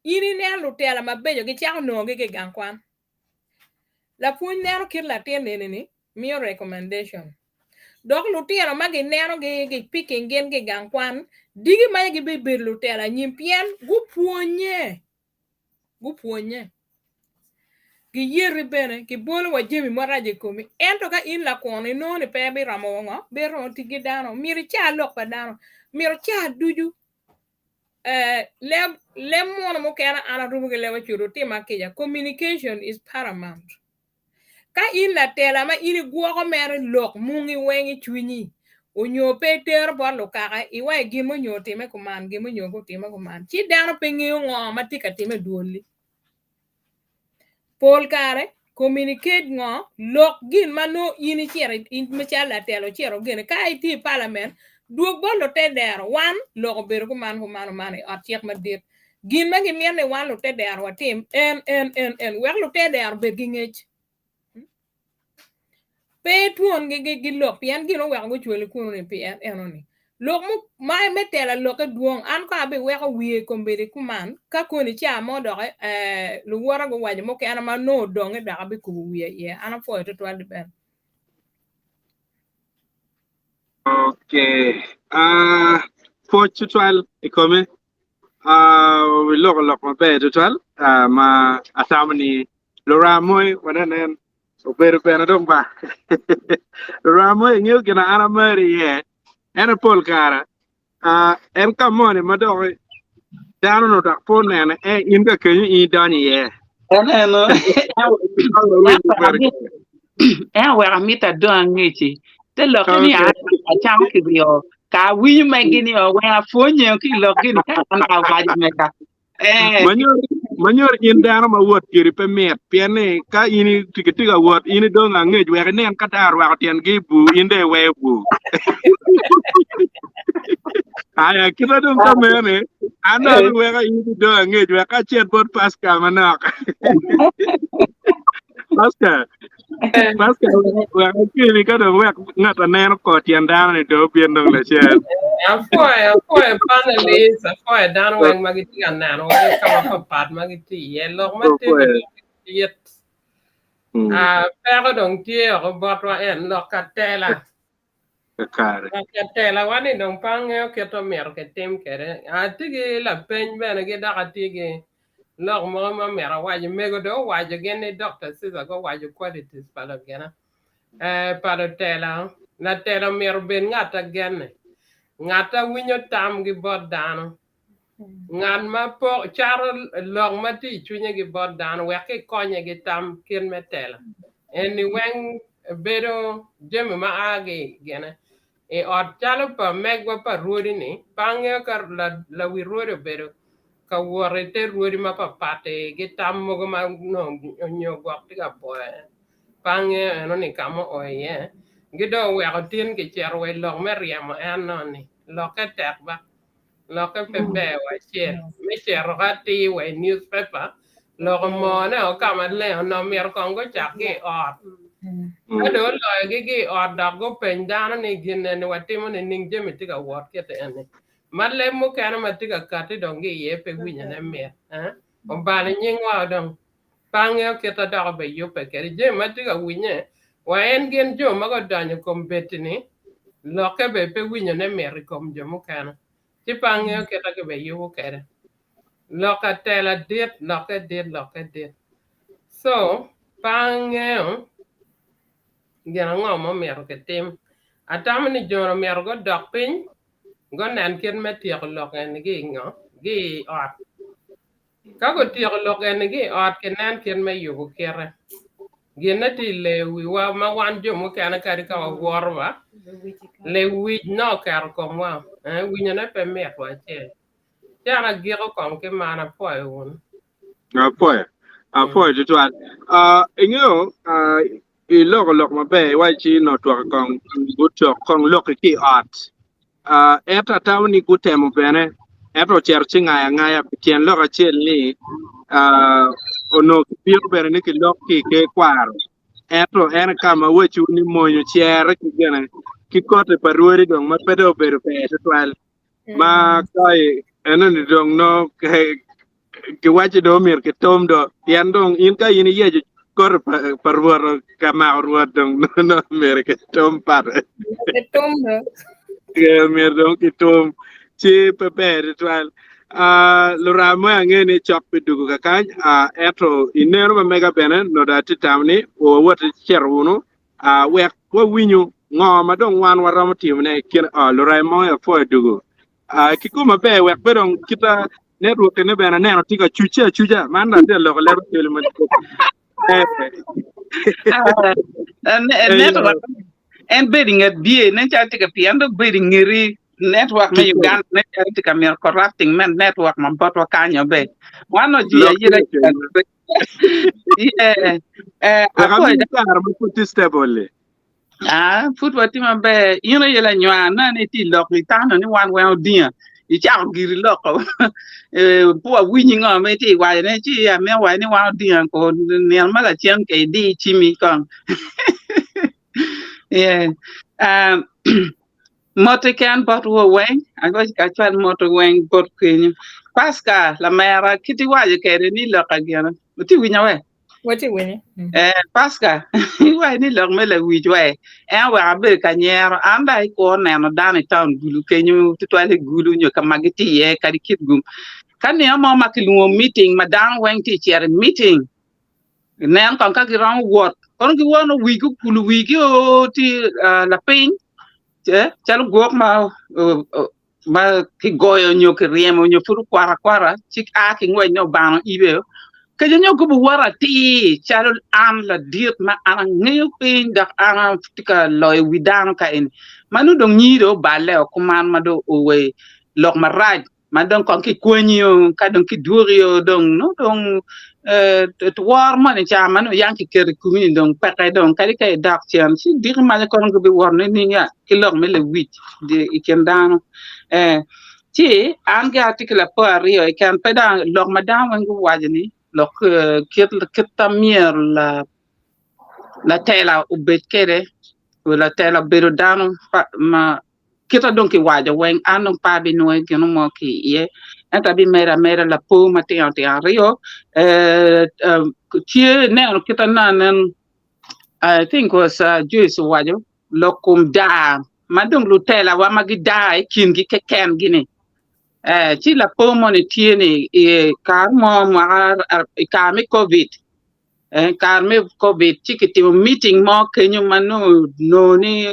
In ineno lutela mabeco gicako nongogi ki i gang kwan. Lapwony neno kit latin eni-ni, miyo recommendation. Dok lutino ma ginenogi gi picking gin ki i gang kwan, digi ma gibibedo lutela anyim pien gupwonye. Gupwonye. Giyeti bene, gibolo wa jami maraco i komi. Ento ka in lakwon inongo ni pe biromo ngo, biromo tic ki dano. Myero ica lok pa dano. Myero ca ducu. Leb leb munu mukene an arumo ki leb acudu tima kica communication is paramount ka in latela ma in igwoko mere lok mungi weng i cwinyi onyo pe itero bot lukaka iwaci gin mo nyo otime kuman gin mo nyo otime kuman ci dano pe ngeyo ngo ma tye ka time i dwoli. Pol kare, communicate ngo, lok gin ma nongo in icito in macalo latela ocito gene. Ka itye i parliament, dwog bot lutedero, wan lok obedo kuman kuman kuman i ot cik madit. Gin ma gimito ni wan lutedero watim en en en en wek lutedero obed ki ngec. Pe itwongi gi lok pien gin oweko gucwali kunu ni pi en enoni. Lok ma me tela lokke dwong an kong abiweko wiye i kombeddi kuman ka koni ca mo doki luwota guwaco mukene ma nongo odonge dok abikubo wiye iye. An apwoyo tutwal di Ben. Okay. Uh, pwoc tutwal i kome. Uh, iloko lok maber tutwal uh, ma atamo ni lura moi wanenen. Obedo bene dong ba. Ramo ingeyo gin an amari iye. Ento pol kare ah, en ka moni ma dok dano no dok pe onene eh, in ka kenyo in idonyo iye. En eno en oweko amito adong angeci te lokke ni Okay. an acamo kiryo ka awinyo megi ni o weng apwonye ki i lokgi ni ka an awaco mega Eh, Manyor manyor in dano ma wot kedi pe mit pien ni ka in itye tye ka wot in idong angec wek inen ka dano orwako tyengi i bur in dong iweyo bur. Aya kita dong ka mene an dong abiweko in idong angec wek acit bot Pascal manok. Pascal, Pascal wek akeli ka dong wek ngat a neno kor tyen dano ni dong obin dong lacen. Apwoyo, apwoyo panelists, apwoyo dano weng ma gitye ka neno wa ki ka mapapat ma gitye iye. Lok ma tye Apwoyo. dit. Mm, Ah, peko dong tye oko botwa en lok ka tela. Kakare. Lok ka tela wa ni dong pe angeyo kit omyero kitim kwede. Atye ki lapeny bene ki dok atye ki lok mogo ma myero awaci. Mego dong owaco gin ni Dokta Caesar guwaco qualities pa lugina eh, pa lutela. Latela myero obed ngat a genne, ngat a winyo tamgi bot dano, ngat ma po cato lok ma tye i cwinye gi bot dano wek kikonye gi tam kit me tela. Eni weng bedo jami ma a ki gine i ot calo pa megwa pa rwodi ni pe angeyo ka lawi rwodi obedo ka wot i te rwodi mapapat-ti ki tam mogo ma nongo nyo gwok tye ka boyo en pe angeyo eno ni ka ma oo iye gi dong oweko tin kicito wa i lok me ryemo en no-ni lokke tek ba. Lokke pe ber wa acel me cito ka atir wa i newspaper loko mone o ka maleng onongo myero kong gucak ki i ot. Ka dong oloyogi ki i ot dok gupeny dano ni gin eni watimo nining jami tye ka wot kite eni. Ma leb mukene ma tye ka kati dong ki iye pe winyone mit. Eh? Obalo nyingwa dong. Pe angeyo kite dok obeyubbe kwede. Jami ma tye ka winye wa en gin jo ma gudonyo i kom beti-ni lokke bene pe winyone mit i kom jo mukene. Ci pe angeyo kite gibeyubo kwede. Lok atela dit, lokke dit, lokke dit. So, pe angeyo gin ango ma omyero kitim. Atamo ni jo-ni omyero gudok piny, gunen kit me tyeko lok eni ki i ngo? Ki i ot. Ka gutyeko lok eni ki i ot, kinen kit me yubo kite. Ginne tye i leyo wiwa ma wan jo mukene kadi ka wawoto wa, lewic nongo oketo komwa, eh, winyone pe mit wa acel. Ci an agiko kong ki man, apwoyo wunu. Apwoyo, apwoyo tutwal. Ah, ingeyo, ah, iloko lok maber, iwaci nongo twak kong gucok kong lokki ki i ot. Ento atamo ni gutemo bene, ento ocito ci ngayo angaya pi tyen lok acel ni onongo kibino bene ni kilok ki i ker kwaro, ento en ka ma waciwu ni mony ocerre ki gene ki koti pa rwodi dong ma pe dong obedo ber tutwal ma ka enoni dong nongo Giwacci dong omyero kitum do, pien dong in ka in iyeco koti pa, pa Rwot ka mako Rwot dong nongo myero kitum pate. Kitum do. Yeah, myero dong kitum. Ci pe ber tutwal. Uh, luram mo ange ni cok pi dugu kakany, uh, ento i neno ma mega bene nongo dong atye tamo ni wawot cito wunu uh, wek wawinyu ngo ma dong wan waromo timone i kine. Oh, luram mo apwoyo dugu. Uh, ki koma ber wek be dong kita network ne bene aneno tye ka cucce acuca man dong atye ka loko leb acel ma Eh, Eh, network en bedo i nget biye nen calo tye ka pien dong bedo i ngeti network me kikome Uganda nen calo tye ka mito corrupting me network ma botwa kanyo be wan ojiyo lok ayira tye kene yeah eh wek apwoyo amiyi kare ma pud tye stable-li Ah, pud watye maber. In aye lanywar, aneno ni itye i lok, itano ni wan weng odinga. Icako giri loko. Eh, pe wawinyi ngo ma itye i wacone, ci amito waco ni wan odinga ko nino ma lacen ke idi cimi kong. Yeah. Ah, mot keken bot woo weng, agoc kacwal mot weng bot kenyo. Pascal, lamera, kit iwaco kede ni lok agina. Itye winya we? Watye winyo. Mm. Eh, Pascal, iwaco ni lok me lawic we, en oweko abedo ka nyero. An dong ikwo neno dano i taun Gulu kenyo, tutwal i Gulu nyo ka ma gitye iye kadi Kitgum. Ka nino mo ma kilwongo meeting ma dano weng tye cito i meeting, inen kong ka giromo wot. Kono giwono wigi okulo wigi o tye lapiny calo gwok ma ma kigoyo nyo kiryemo nyo pud okwaro akwara ci a ki ngwec ni obano ibe kece nyo gubiwoto atir calo an ladit ma an angeyo piny dok an atye ka loyo wi dano ka eni ma nongo dong nyiri dong oballe o kuman ma dong owei lok marac ma dong kong kikwenyio ka dong kidwokio dong nongo dong woro moni ca ma nongo yang kiketo i komi ni dong peke dong kadi ka idok cen ci diki maca kono gibiwoto nining ya ki lok me lewic i kin dano ci an gire atye ki lapor aryo keken pe dong lok ma dano weng guwaco ni lok kit ma myero latela obed kwede latela obedo dano ma Kita dong kiwaco weng an dong pe abinwoyo gin mo ki iye ento abimedo ameda lapor matino tino aryo tye ineno kita anen I think was Joyce owaco lok kom daa ma dong lutelawa ma gidaa i kingi keken-gi ni ci lapor moni tye ni i kare mo mwaka i kare me covid Kare me Covid ci kitimo meeting mo kenyo ma nongo onongo ni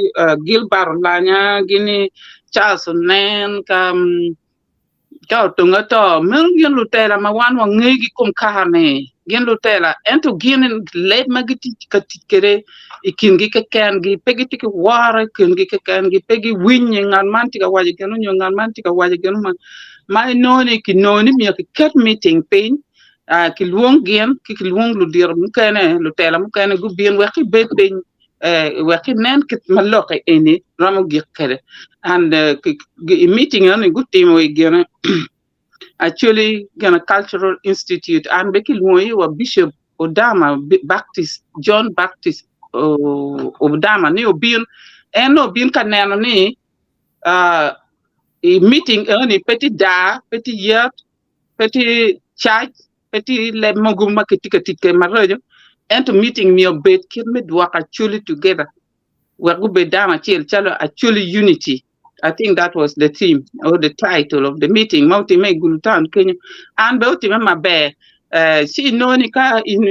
Gilbert Olanya gini Charles Onen ka Otunga to meno gin lutela ma wan wangeyogi kom kare-ni gin lutela ento gin leb ma gitye ka tic kwede i kingi kekengi pe gitye ki woro i kingi kekengi pe giwinye ngat man tye ka waco gin nyo ngat man tye ka waco gin ma inongo ni kinongo ni myero kiket meeting piny kilwong gin ki kilwong ludito mukene, lutela mukene gubin wek gibed piny wek ginen kit ma lokke eni romo gik kwede. And i meeting eno-ni gutimo i gine Acholi gine Cultural Institute and bene kilwongo iye wa Bishop Odama Baptist, John Baptist Odama ni obin, en nongo obin ka neno ni i meeting eno-ni pe tye daa, pe tye yet, pe tye cac, pe tye leb mogo ma kitye ka tic kwede maraco, ento meeting myero obed kit me dwoko Acholi together wek gubed dano acel calo Acholi unity. I think that was the theme or the title of the meeting ma otimme i Gulu town kenyo. An bene otimme maber. Eh, ci inongo ni ka in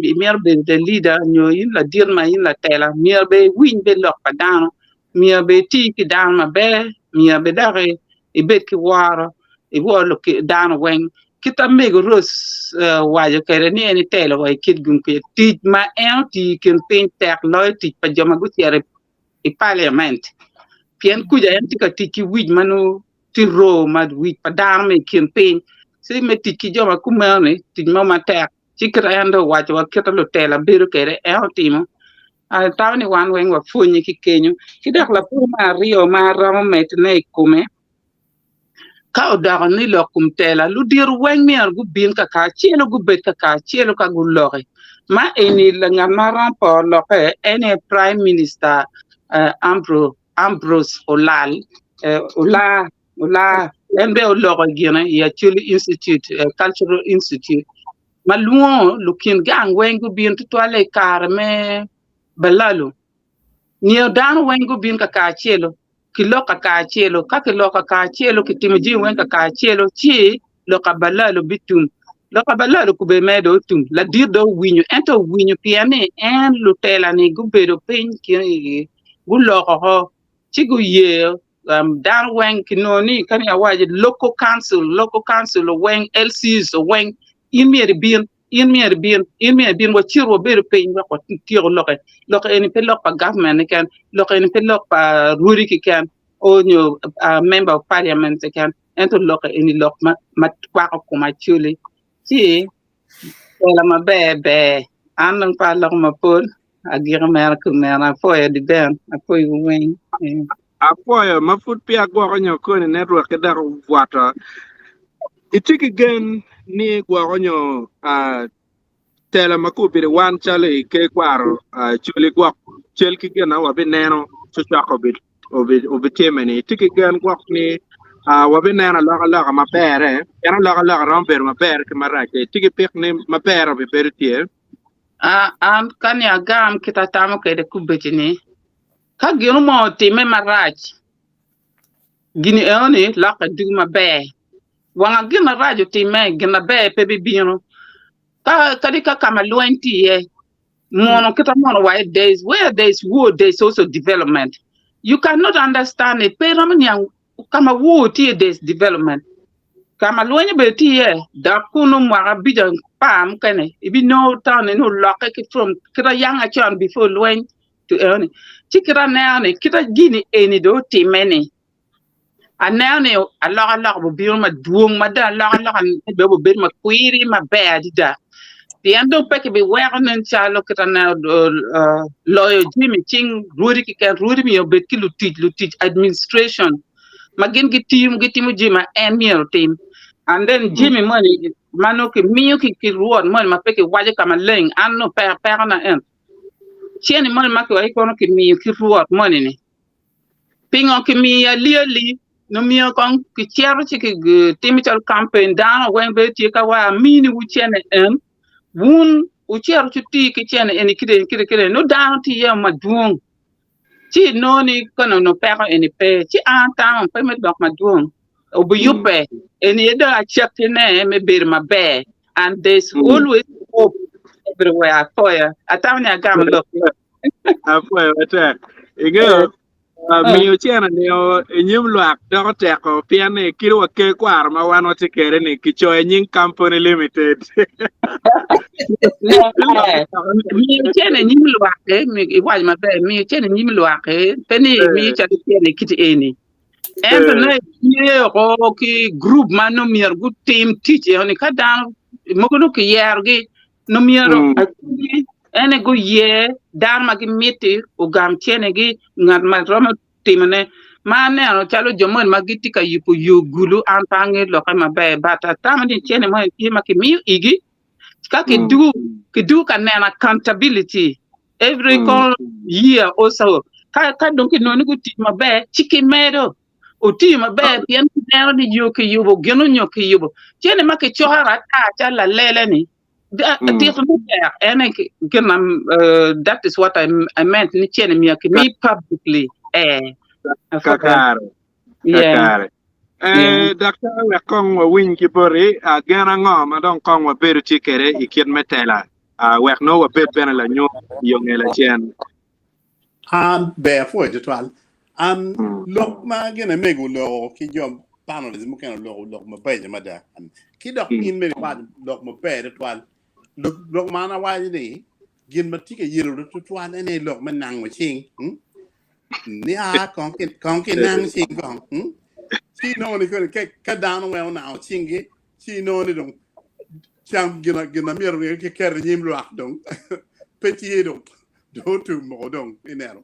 imito bedo the leader nyo in ladit ma in latela, myero bene iwiny bene lok pa dano, myero bene iti ki dano maber, myero bene dok ibed ki woro. iwor dano weng. Kit ma mego Rose owaco kwede ni en etelo wa i kit gum kwede, tic ma en otiyo i kin piny tek loyo tic pa jo ma gucito i paliament pien kuca en tye ka tic ki wic ma nongo tye roo ma wic pa dano ma i kin piny ci me tic ki jo ma kumeno-ni tic mo matek ci kit ma en dong owaco wa kit ma lutela bedo kwede en otimo atamo ni wan weng wapwonye ki kenyo ki dok lapor me aryo ma aromo medone i kome Ka odoko ni lok kom tela, ludito weng myero gubin kakacelo, gubed kakacelo ka guloki. Ma eni ngat ma romo poro lokke en aye Prime Minister Ambrose Olal, Ola, Ola, en bene oloko i gine i Acholi Institute, Cultural Institute ma lwongo lukin gang weng gubin tutwalle i kare me balalu. Myero dano weng gubin kakacelo. Kilok kakacelo, ka kiloko kakacelo, kitimo jami weng kakacelo, ci lok pa balalo bitum. Lok pa balalo kubbe mere dong otum, ladit dong owinyo, ento owinyo pien ni en lutela-ni gubedo piny guloko oko, ci guye dano weng kinongo ni kadi awaco local council, local council weng, LCs weng in myero ibin. In myero ibin, in myero ibin, wacit wabedo piny wek watyeko lokke. Lok eni pe lok pa government keken, lok eni pe lok pa rwodi keken o nyo member of parliament keken, ento lok eni lok ma kwako kom Acholi. Ci tela maber ber. An dong pe aloko mapol, agiko mere kumeno. Apwoyo Diben, apwoyo weng. Apwoyo ma pud peya agwoko nyo koni network ki dok obwoto. Itye ki gen ni gwoko nyo tela ma kobedo wan calo i ker kwaro coli gwok cal ki gin ma wabineno cocok obitimme-ni. Itye ki gen gwok ni wabineno alokaloka maber-re? Pien alokaloka romo bedo maber ki marac-ce. Itye ki pik ni maber obibedo tye? An ka ni agam kit atamo kwede kubecci-ni, Ka gin mo otimme marac, gin enoni lokke dugo maber. Wanga gin marac otimme, gin maber pe bibino. Ka kadi ka ka ma lweny tye iye, Mono kita mono wa there is where there is war there is also development. You cannot understand it. Pe romo niang kama war tye there is development. Kama lweny obedo tye iye dok kunu mwaka abic apar mukene ibinongo town eni olokke ki from kita yang acon before lweny to enoni. Ci kita aneno ni kita gini eni dong otimme ni Aneno ni alokaloka obibino madwong ma dong alokaloka ni bene obibedo makwiri maber adada pien dong pe kibiweko nen calo kit aneno loyo jami i cing rwodi keken rwodi myero obed ki lutic lutic administration ma gin gitiyo gitimo jami ma en myero otim and then jami moni ma nongo kimiyo ki rwot moni ma pe kiwaco ka maleng an nongo pekona ento cente moni ma kiwaco kono kimiyo ki rwot moni ni Pingo kimiyo aliyali? Nongo kong kicito ci kitimo calo kampen dano weng bedo tye ka wa aminiwu cene en wun wucito ci wuti ki cene eni kit eni kit eni nongo dano tye iye madwong ci inongo ni ka nongo peko eni pe ci an atamo pe me dok madwong obiyubbe eni aye dong acakkine me bedo maber and there is always hope everywhere apwoyo atamo ni agamo lok. Apwoyo matek. Ingeyo, miyo cene nio i nyim lwak doko teko pien ni kadi wa ker kwaro ma wan watye kwede ni kicoyo nying Company Limited. Miyo cene i nyim lwak iwaco maber miyo cene i nyim lwak pe ni imiyo calo cene kit eni ento nongo itye oko ki gurup ma nongo myero gutim tic eno ni ka dano mogo nongo kiyerogi Nongo myero acwiny ene guyer dano ma gimiti ogam cenegi, ngat ma romo timone. Ma aneno calo jo moni ma gitye ka yubo yo gulu, an pe angeyo lokke maber, but atamo ni cene moni tye ma kimiyo igi, ka kidwogo kidwogo ka neno accountability every year or so, ka dong kinongo ni gutiyo maber ci kimedo. Otiyo maber pien kineno ni yo kiyubo gin onyo kiyubo. Cene ma kicoro ata calo lalele-ni, tito ni tek en aye gin ma that is what I, I meant ni cene myero kimi publicly. Eh. Kakare. Kakare. Eh, daktar wek kong wawiny ki boti, gen ango ma dong kong wabedo tye kwede i kit me tela, wek nongo wabed bene lanyut i yo nge lacen. An ber apwoyo tutwal. An lok ma gin emego oloko ki jo panelists mukene oloko lok mabeco mada. Ki dok in bene iwaco lok maber tutwal. Lok ma an awaco ni gin ma tye ka yelo tutwal en aye lok me nango cing. Ni a kong ki nang cing kong. Ci inongo ni ka dano weng onango cinggi ci inongo ni dong cam gin ma myero kiketo i nyim lwak dong pe tye dong. Dong otum moko dong ineno.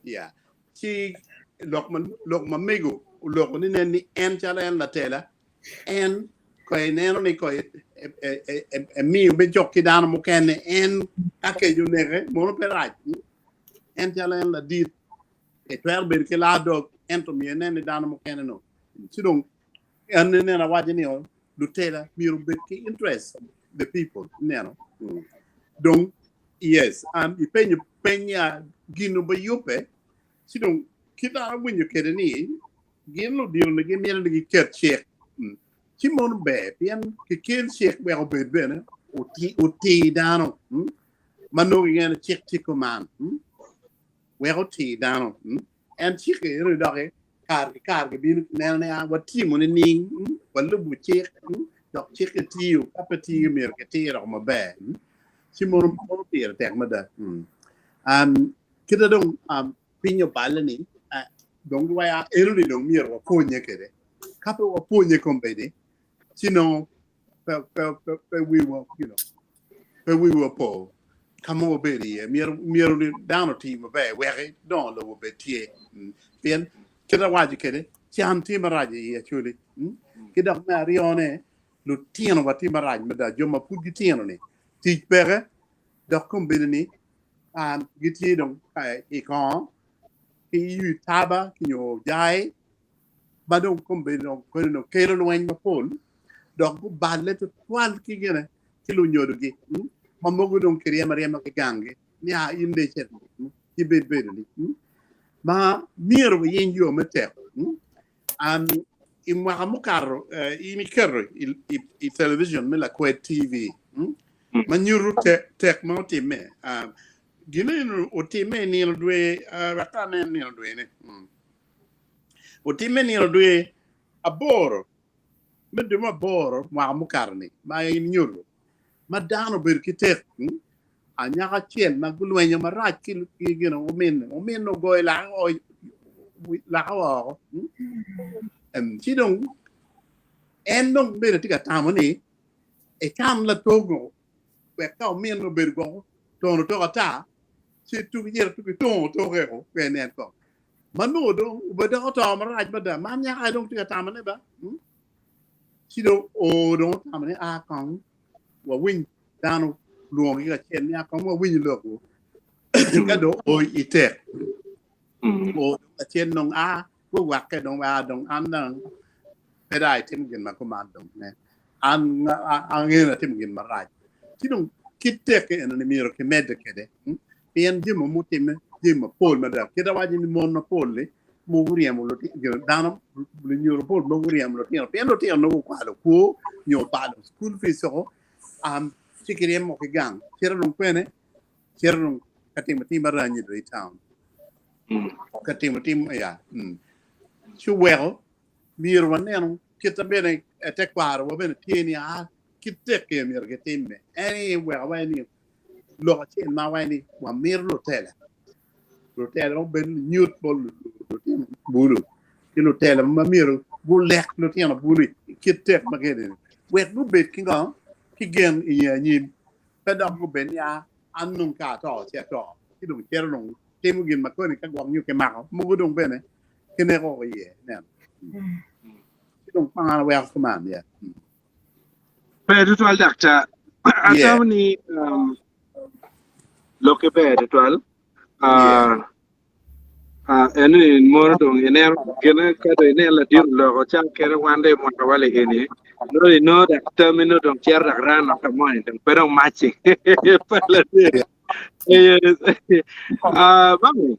Yeah. Ci lok ma lok ma mego oloko ni nen ni en calo en latela en ko ineno ni ko emiyo me jok ki dano mukene en ka kec oneke mono pe rac. En calo en ladit etwero bedo ki laa dog ento myero inen ni dano mukene no. Ci dong en ineno awaco ni lutela myero obed ki interest the people ineno. Dong Yes, um, ipenyo peny ya gin obiyubbe, ci dong kit an awinyo kwede ni gin ludito ni gimito ni giket cik. Mm. Ci mono ber pien kikel cik wek obed bene oti, otir dano mm. ma nongo ingeyo ni cik tye kuman mm. Wek otir dano mm. En cik eno doki kare ki kare gibino neno ni ah, watimo nining mm. Walubo cik mm. Dok cik tiyo ka pe tiyo myero kitir oko maber mm. Ci mono mono pire tek mada. Mm. Um, kita dong um, piny oballe ni uh, dong giwaya eno ni dong myero wapwonye kwede. Ka pe wapwonye kombeddi, ci nongo pe, pe, pe, pe wiwa, you know, pe wiwa po ka ma wabedo iye. Myero, myero ni dano oti maber wek dongo lobo obed tye. Mm. Pien kit awaco kwede, can tye marac i Acholi. Mm. Ki dok me aryone, lutino wa tye marac mada, jo ma pud gitino ni tic peke, dok kombeddi ni um, gitye dong i kongo, ki i taba, ki nyo jai, ma dong kombeddi dong kodi dong kelo lweny mapol, dok guballe tutwal ki gine ki lunyodogi, mm, ma mogo dong kiryemo aryema ki ganggi ni a in dong icit mm, ki bed bedoni, mm, ma myero wayeny yo me teko. Mm. Um, i mwaka mukato, uh, in iketo i, i, i television me Lakwed TV, mm? Ma nyuto tek ma otimme. Gin eni otimme i nino dwe, wek anen nino dwene. Otimme nino dwe aboro me dwe me aboro mwaka mukato-ni ma in nyuto ma dano obedo ki tek. Anyaka acel ma gulwenyo marac ki gin ominne, ominne ogoyo lake woko. Ci dong en dong bene tye ka tamo ni ecan latogo wek ka ominne obedo gwoko tono tok ata ci tuki cito tuki tongo toke o pe nen kong ma nongo dong obed dok oto marac mada ma nyaka aye dong tye ka tamone ba ci dong o dong otamo ni a kong wawiny dano lwongogi kacel ni a kong wawiny lokwu ka dong o i tek o dong lacen dong a guwakke dong a dong an dong pe dong itimo gin ma kuman dong ne an angeyo ni atimo gin marac ci dong kit tekke eno ni myero kimedde kwede pien jami mutimme jami mapol mada kit awaco ni mon mapol-li mogo ryemo lutino dano lunyodo mapol mogo ryemo lutino pien lutino nongo okwalo kwo nyo obalo school fees oko ci kiryemo ki gang cito dong kwene cito dong ka timo tim aranyi dong i town ka timo tim ya ci oweko myero waneno kit ma bene tekwarowa bene tye ni a kit tek-ki myero gitimme. En aye weko awaco ni lok acel ma awaco ni wamito lutela, lutela ma obedo lunyut bot lutino bulu ki lutela ma myero gulek lutino bulu i kit tek ma kene-ni wek gubed ki ngo ki gen i anyim pe dok gubed ni a an dong ka ato ci ato ci dong cito dong timo gin ma koni ka gwok nyo kimako mogo dong bene kineko iye ineno ci dong kwanga weko kuman ya. Ber tutwal daktar. Atamo ni um, lokke ber tutwal. Uh, uh, en ni mono dong ineno gine ka dong ineno ladit oloko cal kene wan dong i mwaka wa eni nongo inongo dak tammi nongo dong cito dak rano ka moni dong pe dong maci pe ladit. Yes. Ah, mami.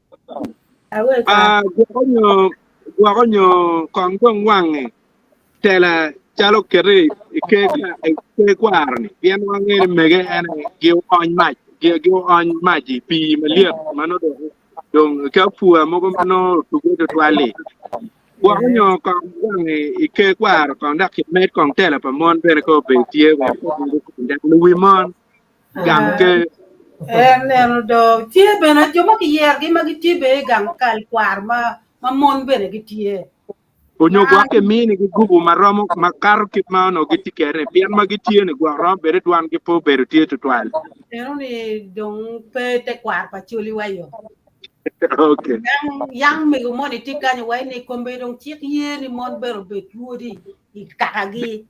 Awe ka. Ah, gwoko nyo gwoko nyo kong dong wange tela calo kete i ke i ke kwaro ni pien wange ni mege en aye gi ony mac gi gi ony mac i pii malyet ma nongo dong dong ka pua mogo ma nongo otuge tutwal-li gwoko nyo kong wange i ke kwaro kong dok kimed kong tela pa mon bene ka obed tye wek dok luwi mon gang ker. En neno do tye bene jo ma kiyerogi ma gitye bene i gang kal kwaro ma ma mon bene gitye. Onyo gwok kiminigi gubu ma romo ma kato kit ma onongo gitye kwede-ni, pien ma gitye-ni gwok romo bedo dwangi pe obedo tye tutwal. Eno ni dong pe tekwaro pa Acholi wa yo. Okay. Yang yang mego moni tye kanyo wa ni kombe dong cik ye ni mon bene obed rwodi i kakagi.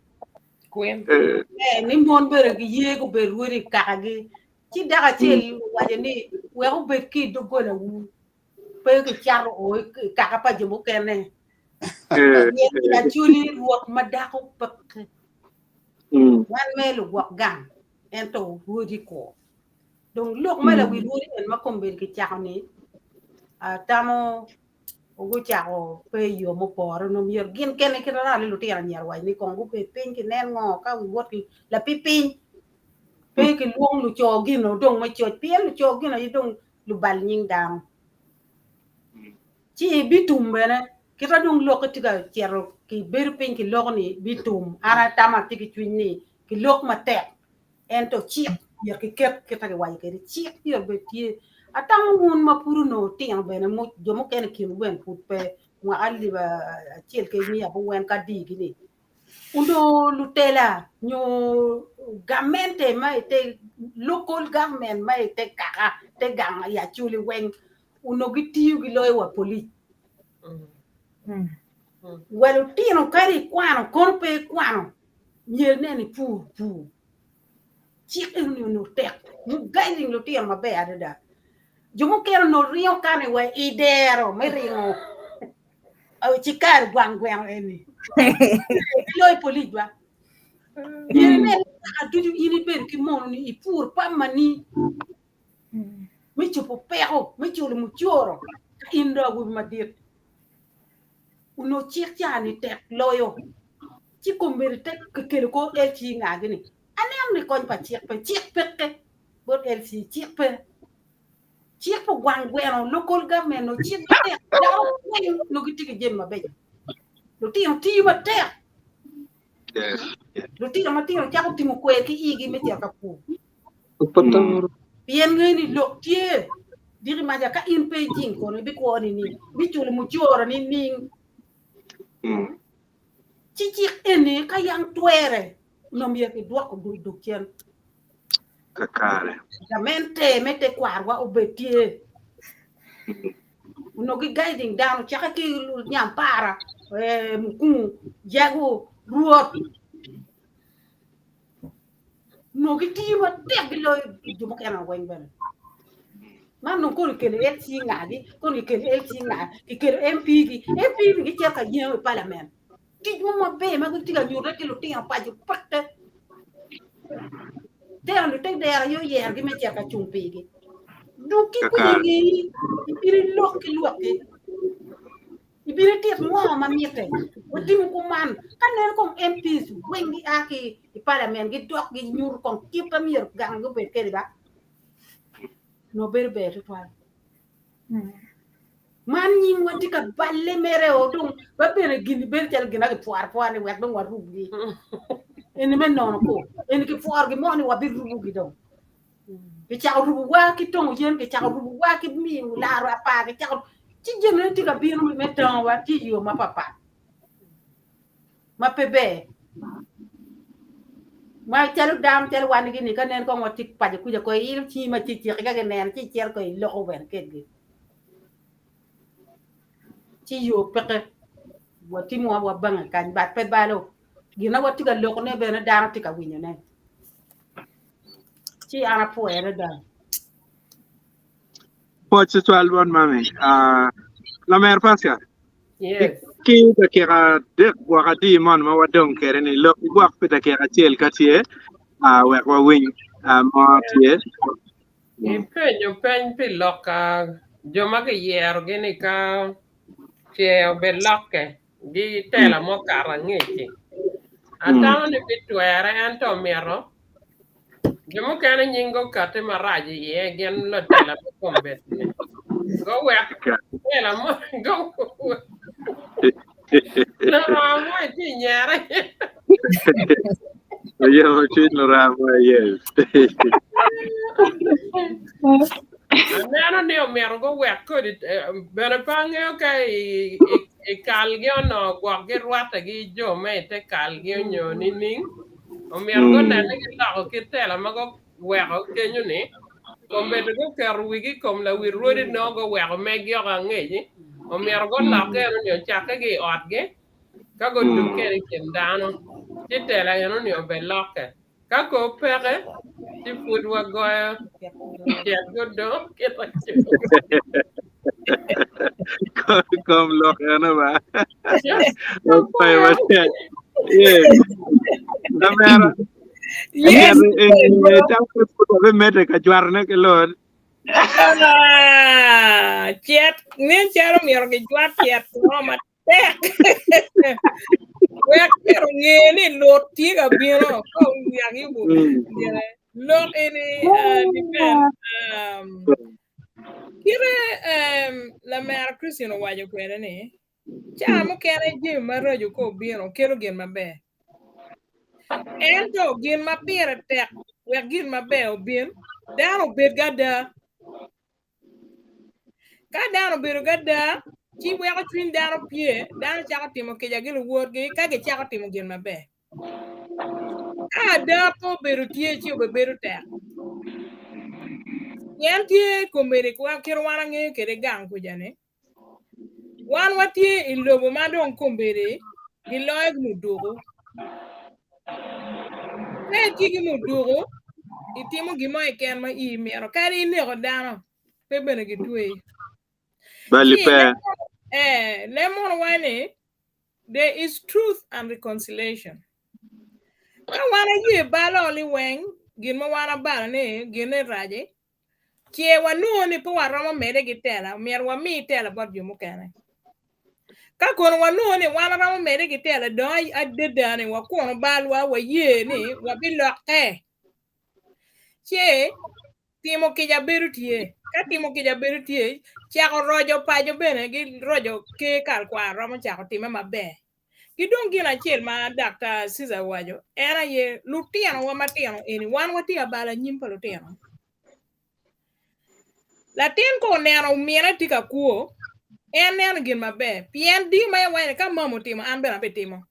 Queen. Eh, Eh, ni mon bene giye gubed rwodi i kakagi. Ci dako acel owaco ni wek obed ki i doggolawu, pe kicato o i kaka pa jo mukene. eh, Pien i Acholi rwot ma dako peke. mm, Wan me lugwok gang, ento rwodi kwo. Dong lok ma lawi rwodi en ma kombeddi kicako-ni, atamo gucako pe i yo mupore onongo myero gin kene kit aralo ni lutino anyira waco ni kong gubed piny kinen ngo ka giwot ki lapipiny pe kilwong luco gino dong me coc pien luco gino aye dong lubal nying dano ci bitum bene kita dong lokke tye ka cito ki bedo piny ki loko ni bitum an atamo atye ki cwiny ni ki lok matek Ento cik myero kiket kit ma kiwaco kwede, cik myero obed tye. Atamo wun ma pud onongo wutino bene, jo mukene i kinwu bene pud pe, mwaka alip acel ki miya abongwen ki adigi-ni, onongo lutela nyo gamente ma i te local government ma i te kaka, te gang i Acholi weng onongo gitiyo giloyo wa polic. Wa lutino kadi ikwano kono pe ikwano myero inen ni pur pur. Cik eni onongo tek mugaling lutino maber adada. Jo mukene onongo ringo kani wa i dero me ringo cikari gwang gweno eni. Giloyo polic ba. Myero inen ni kaka ducu in ibedo ki mono ni ipur pamani me cobo peko me culo mucoro ka in dong awobi madit. Onongo cik ca ni tek loyo. Ci kombeddi te kikelo kor LC ngagi ni. Aneno ni kony pa cik pe, cik peke bot LC, cik pe. Cik pa gwang gweno, local government no cik matek, dano weng nongo gitye ki jami mabeco. Lutino tiyo matek. Yes. Lutino matino cako tingo kwer ki igi me cito ka pur. Pien ngeyo ni lok tye diki maca ka in pe ijing kono ibikwo nining, ibiculo mucoro nining? Ci cik eni ka yang twere onongo myero kidwok duk cen. Kakare. Gamente me tekwarwa obed tye. Onongo gi guiding dano cake ki nyampara, eh, mukungu, jago, rwot. Onongo gitiyo matek giloyo jo mukene weng bene. Man dong kono kikelo LC ngagi, kono kikelo LC nga, kikelo MP gi, MP ni gicito ka yengo i parliament. Tic mo maber ma gitye ka nyute ki lutino paco peke. Tero lute dero aye oyerogi me cito ka cung pigi. Duk ki kwinyo ngeyi, ibino ilok ki lwakki. Ibino itit ngo ma mitte. Watimo kuman. Ka nen kong MPs weng gia ki i parliament gidok ginyuto kong kit ma myero gang gi obed kwede ba. Nongo bedo ber tutwal. Man nyingwa tye ka balle mere o dong ba bene gini bedo calo gin ma kipworo apwora ni wek dong warubgi. Eni me nono ko. Eni kipworogi mo ni wabirubogi dong. Kicako rubowa ki tongo yen, kicako rubowa ki miyo laro apar, kicako ci jamine tye ka bino me tongowa tye i yo mapapat ma pe ber. Ma calo dano calo wan gini ka nen kong watye paco kuca ko ilo cingi ma ciciki ka gineno ci icito ko iloko bene kedgi. Ci yo peke watimo wa wabange kany but pe balo gin ma watye ka lokone bene dano tye ka winyone. Ci an apwoyo adada. Pwoc tutwal bot mami. Ah, Lamer Pascal. Yes. Ki dakika adek gwok adi mon ma wadong kwede ni lok igwok pi dakika acel ka tye ah, wek wawiny ah, mo tye. Ipenyo peny pi lok ah, jo ma giyerogi ni ka ce obed lokke gi tela mukato angec-ci. Atamo ni bitwere ento omito jo mukene nying gukati marac iye gin lutela me kombeddi-ni. Guwek tela mo guwek luranga mo itye i nyere. Oyomo cwiny luranga mo, yes. Aneno ni omyero guwek kodi bene pe angeyo ka i i kalgi onongo gwok girwatte ki jo me i te kalgi onyo nining omyero gunen ni giloko kit tela ma guweko kenyo-ni kombeddi guketo wigi i kom lawil rwodi nongo guweko meggi oko angec omyero gulokke eno-ni ocakke ki i otgi ka gudug kede i kin dano ci tela eno-ni obelokke. Ka kor peke, ci pud wagoyo cet gudong kit acel. Kom lok eno ba. Ogoyo matek. Yes. Lamera. Yes. Tam pud wabimedde ka jwarone ki lor. Ah, cet nen calo myero gijwat cet mo matek wek myero onge ni lut tye ka bino ka oniang yubo gine lok eni ah, depend um, kite um, lamera Christian owaco kwede ni ca mukene jami maraco ka obino kelo gin maber ento gin ma pire tek wek gin maber obin dano obed ki ada Ka dano obedo ki ada, ci weko cwiny dano pye, dano cako timo kica ki luwotgi ka gicako timo gin maber. Ka ada pe obedo tye, ci obebedo tek. Pien tye komedi kit wan angeyo kwede gang kuca-ni, Wan watye i lobo ma dong kombeddi giloyo ki muduku. Ka itye ki muduku, itimo gin mo keken ma ii mito, kadi ineko dano, pe bene gitweyi. Bali Ci pe. eh, lem mono waco ni there is truth and reconciliation. Ka wan aye balo liweng, gin ma wan abalo ni gine raci, Ce wanongo ni pe waromo medde ki tela, myero wami tela bot jo mukene. Ka kono wanongo ni wan waromo medde ki telo dong adada ni wakuno balwa waye ni wabilokke. Ce timo kica bedo tye. Ka timo kica bedo tye, cako roco paco bene gi roco ker kal kwar romo cako time maber. Ki dong gin acel ma Daktar Cesar owaco en aye lutinowa matino eni wan watye ka balo anyim pa lutino. Latin ka oneno omine tye ka kwo, en neno gin maber pien diyo ma en waco ni ka mama otimo an bene abitimo.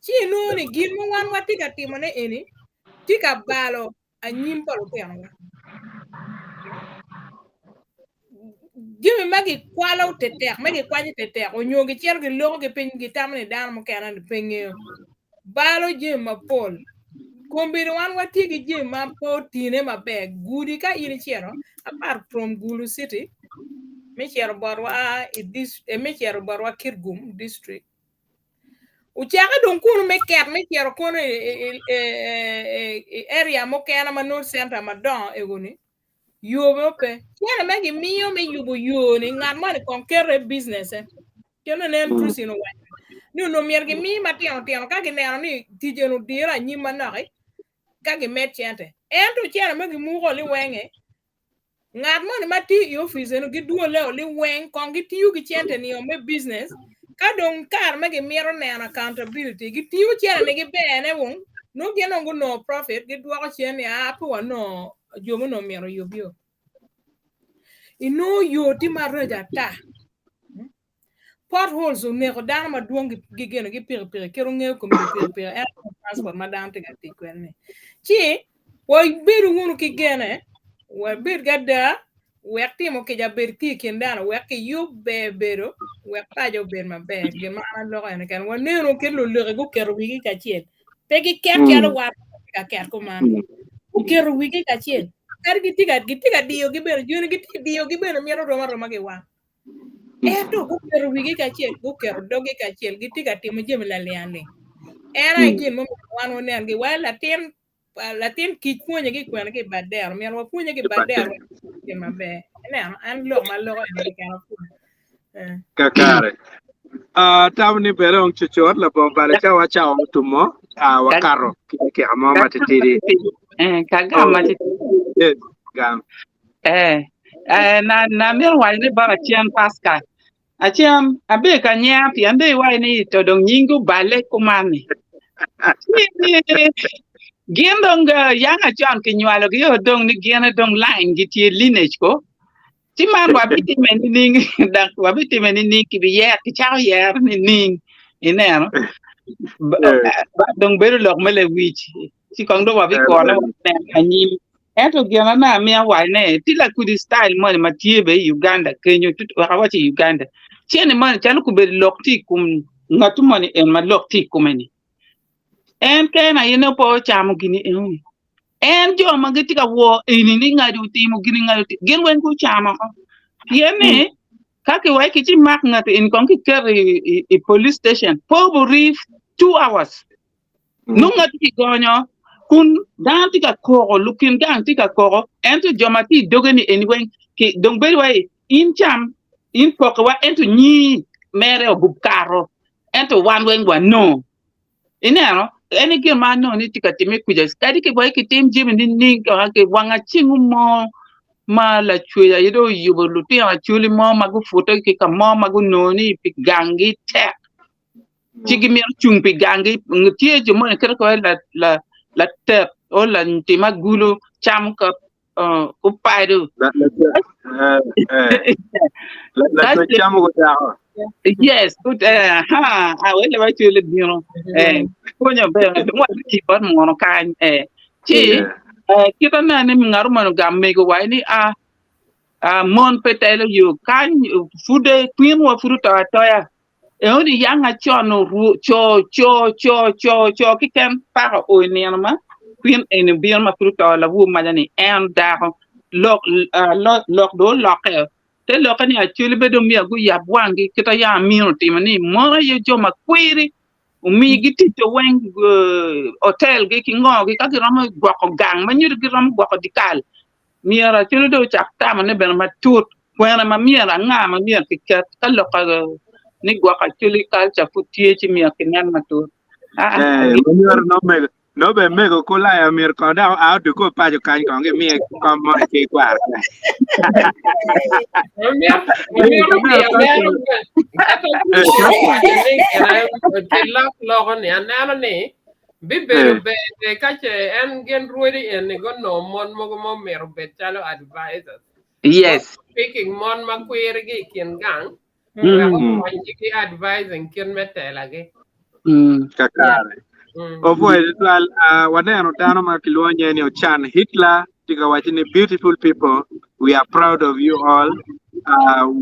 Ci inongo ni gin ma wan watye ka timone eni tye ka balo anyim pa lutinowa. Jami ma gikwalo tetek ma gikwanyo tetek onyo gicito giloko ki piny gitamo ni dano mukene ni pe ngeyo balo jami mapol. Kombeddi wan watye ki jami ma pe otine maber gudi ka in icito apart from Gulu city me cito botwa i me cito botwa Kitgum district Ocake dong kunu me ket me cito kono i area mukene ma nongo center madongo ego-ni, yo mo pe. Cene ma gimiyo me yubo yo-ni, ngat moni kong keto i business-e. Kit ma nen Christine owaco ni onongo myero gimi matino tino ka gineno ni tic eni odire anyim manok-ki ka gimed cente. Ento cene ma gimuko liwenge Ngat moni ma tiyo i opic eno gidwole-o liweng kong gitiyo ki cente nio me business ka dong kare ma gimito neno accountability gitiyo cente ni giberne wung nongo gin dong gunongo profit gidwoko cen ni aa pe wanongo jo ma onongo myero oyub yo. Inongo yo tye maraco ata. Potholes oneko dano madwong gi gino gi pikipiki kit wungeyo kom gi pikipiki en aye transport ma dano tye ka tic kwede ni. Ci wabedo wunu ki gene, wabed ki ada wek timo kica bed ki i kin dano wek kiyub ber bedo wek paco obed maber gin ma an aloko ene kene wanenu kit luleke guketo wigi kacel pe giket calo wan watye ka ket kuman guketo wigi kacel kadi gitye ka gitye ka diyogi bene joni gitye ka diyogi bene mito rom aroma ki wan. Ento guketo wigi kacel, guketo doggi kacel, gitye ka timo jami laling-aling. En aye gin mumiyo wan wanengi wa latin latin kic pwonye ki kwene ki i bad dero myero wapwonye ki i bad dero gin maber. Ineno en lok ma loko eni keken apwonyo. Eh. Kakare. Ah, tamo ni bene ong cucut labongo balo cawa cawa otumo ah, wakato ki dakika mo matitidi. Eh, kagam matitidi. Yes, gam. Eh, eh, na na myero waco ni bot acen Pascal. Acen abedo ka nyer pien dong iwaco ni to dong nyingi oballe kuman-ni. Ci gin dong eh, yang acon kinywalogi o dong ni gin dong line gitye lineage ko. Ci man wabitime nining dok wabitime nining kibiyer kicako yero nining ineno Ba- Yes. ba- dong bedo lok me lewic ci kong dong wabikone waneno anyim. Ento gin ma me amiya waco ne tye lakudi style moni ma tye bene i Uganda kenyo wek awac i Uganda cene moni calo kobedo lok tye i kom ngatu moni en ma lok tye i kome ni en kene aye nongo pe ocamo gini enoni en jo ma gitye ka wor eni ni ngadi otimo gini ngadi otimo gin weng gucamo oko pien ni ka kiwaco ki ci mak ngati eni kong kiketo i, i police station pe obori 2 hours Nongo ngat kigonyo kun dano tye ka koko, lukin gang tye ka koko, ento jo ma tye i doge ni eni weng ki dong bedo wai in cam, in pokiwa ento nyi mere obub kato, ento wan weng wanongo. Ineno, en aye gin ma anongo ni tye ka timme kuca, kadi ki wai kitim jami nining ki wang acingu mo ma lacwec aye dong oyubo lutino acholi mo ma gupute ki ka mo ma gunongo ni pi ganggi tek. ci gimito cung pi ganggi tye jo moni kit kore la la latet o latim agulu camo ka kupado yes ha awele wacwele bino eh pwonyo ber dong wati bot muno kany eh ci kit anene ni ngat moni ogam mego wa ni a mon pe telo yo kany pude kwin wa pud oto atoya Eoni yang acon oru co co co co co keken paka o i nino ma kwin eni obino ma pud oto lawur maca ni en dako lok lok dong olokke te lokke ni Acholi bene dong myero guyab wanggi kit ma yang Amin otimo ni mon aye jo ma kwiri omigi ticce weng otelgi ki ngogi ka giromo gwoko gang ma nyuto giromo gwoko dyekal Myero Acholi dong ocak tamone bene matut kwena ma myero anga ma myero kiket ka lok ka. ni gwoko Acholi culture pud tye ci myero kinen matut. Ah, Eh, wanyuto no mego no be mego kulaya myero kong dok oa odoko paco kany kong gimiye kom mo ki kwar. Omyero aneno kata lok loko ni aneno ni bibedo ber ka ce en gin rwodi eni gunongo mon mogo ma omyero obed calo advisors. Yes. Speaking mon ma kwirgi i kin gang wek okonygi ki advising kit me telagi. Kakare. Opwoyo tutwal. Waneno dano ma kilwongo nyinge ni Ocan Hitler tye ka waco ni beautiful people, we are proud of you all.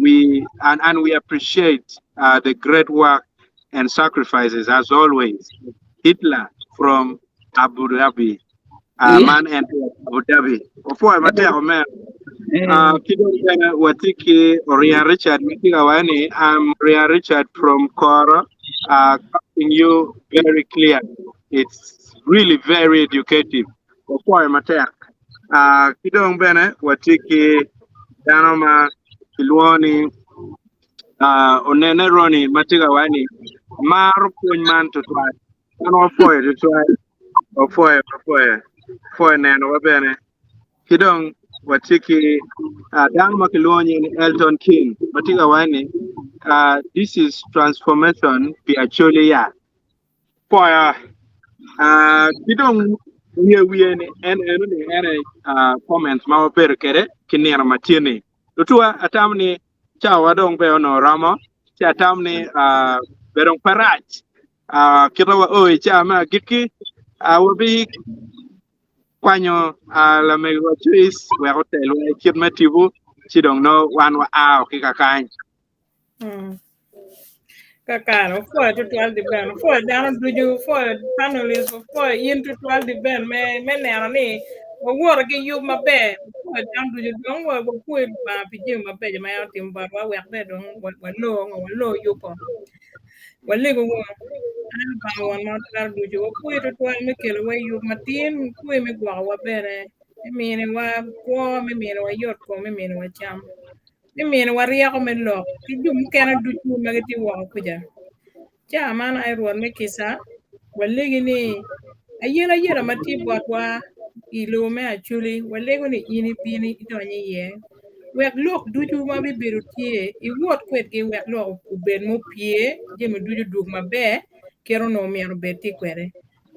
We and, and we appreciate the great work and sacrifices as always. Hitler from Abu Dhabi. Man en tye Abu Dhabi. Opwoyo matek omera. Ki dong bene watye ki Orian Richard ma tye ka waco ni I'm Orian Richard from Koro. Talking you very clear. It's really very educative. Opwoyo matek. Ki dong bene watye ki dano ma kilwongo ni Onene Ronnie ma tye ka waco ni maro pwony man tutwal. An wapwoyo tutwal. Wapwoyo, wapwoyo. Pwoyo nenowa bene. Ki dong watye ki dano ma kilwongo nyinge ni Elton King ma tye ka waco ni this is transformation pi Acholi ya. Pwoyo. Ki dong wiye wiye ni en eno ni en aye comment ma wabedo kwede ki nino ma tye ni. Lutuwa atamo ni cawa dong pe onongo romo ci atamo ni be dong pe rac kite wa o i cawa me agikki wabi kwanyo lamego wa Joyce wek otelwa i kit me tipo ci dong nongo wan wa ao ki kakany. Kakare, opwoyo tutwal di ben, opwoyo dano ducu, opwoyo panelists, opwoyo in tutwal di ben me, me neno ni wawoto ki yub maber, opwoyo dano ducu, dong wapwoyo Lubanga pi jami mabeco ma en otimo botwa wek bene dong walor ngo, walor yubbo. Walego wunu, An Lubanga Won ma Twero Ducu, wapwoyi tutwal me kelowa i yub matin, wapwoyi me gwokowa bene, me miniwa kwo, me miniwa yotkom, me miniwa cam. Me miniwa ryeko me lok ki jo mukene ducu ma gitye woko kuca. Ca man ai Rwot me kica, walegi ni ayelayela ma tye botwa i lobo me Acholi, walego ni in ibin idony iye, wek lok ducu ma bibedo tye iwot kwedgi wek lok obed mupye, jami ducu odwog maber kit onongo myero obed tye kwede.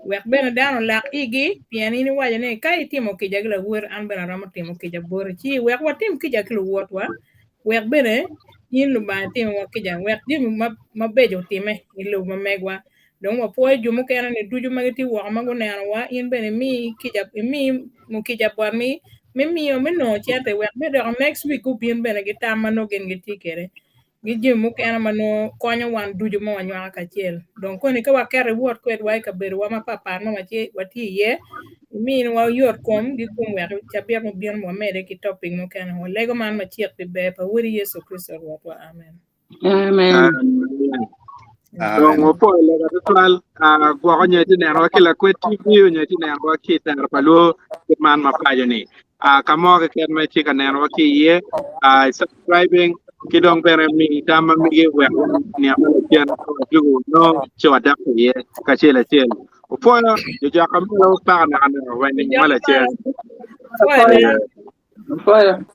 Wek bene dano olak igi, pien in iwaco ni, 'Ka itimo kica ki lawoti, an bene aromo timo kica boti. Ci wek watim kica ki luwotwa, wek bene in Lubanga itimiwa kica, wek jami mabeco otimme i lobo ma megwa. Dong wapwoyo jo mukene-ni ducu ma gitye woko ma gunenowa, in bene imi kica, imi kica botgi me miyo me nongo cente wek bene dok next week gubin bene ki tam ma nongo gin gitye kwede. Gi jami mukene ma nongo konyo wan ducu ma wanywako kacel. Dong koni ka waketo iwot kwedwa i kabedowa mapapat ma watye iye, iminiwa yot kom ki kom wek cabit mubino wamede ki topic mukene. Walego man macek pi ber pa Wodi Yecu Kricito Rwotwa. Amen. Amen. Dong wapwoyo lega tutwal gwoko nyo itye nenowa ki Lakwed TV nyo itye nenowa ki i tero pa luo kit man ma paco ni. Ka mo keken ma itye ka nenowa ki iye, subscribing ki dong bene mi tam ma megi wek niang ma lacen wajugo nongo ci wadok iye kacel acel. Opwoyo jojok amalo paka naka naka weng ma lacen. Opwoyo.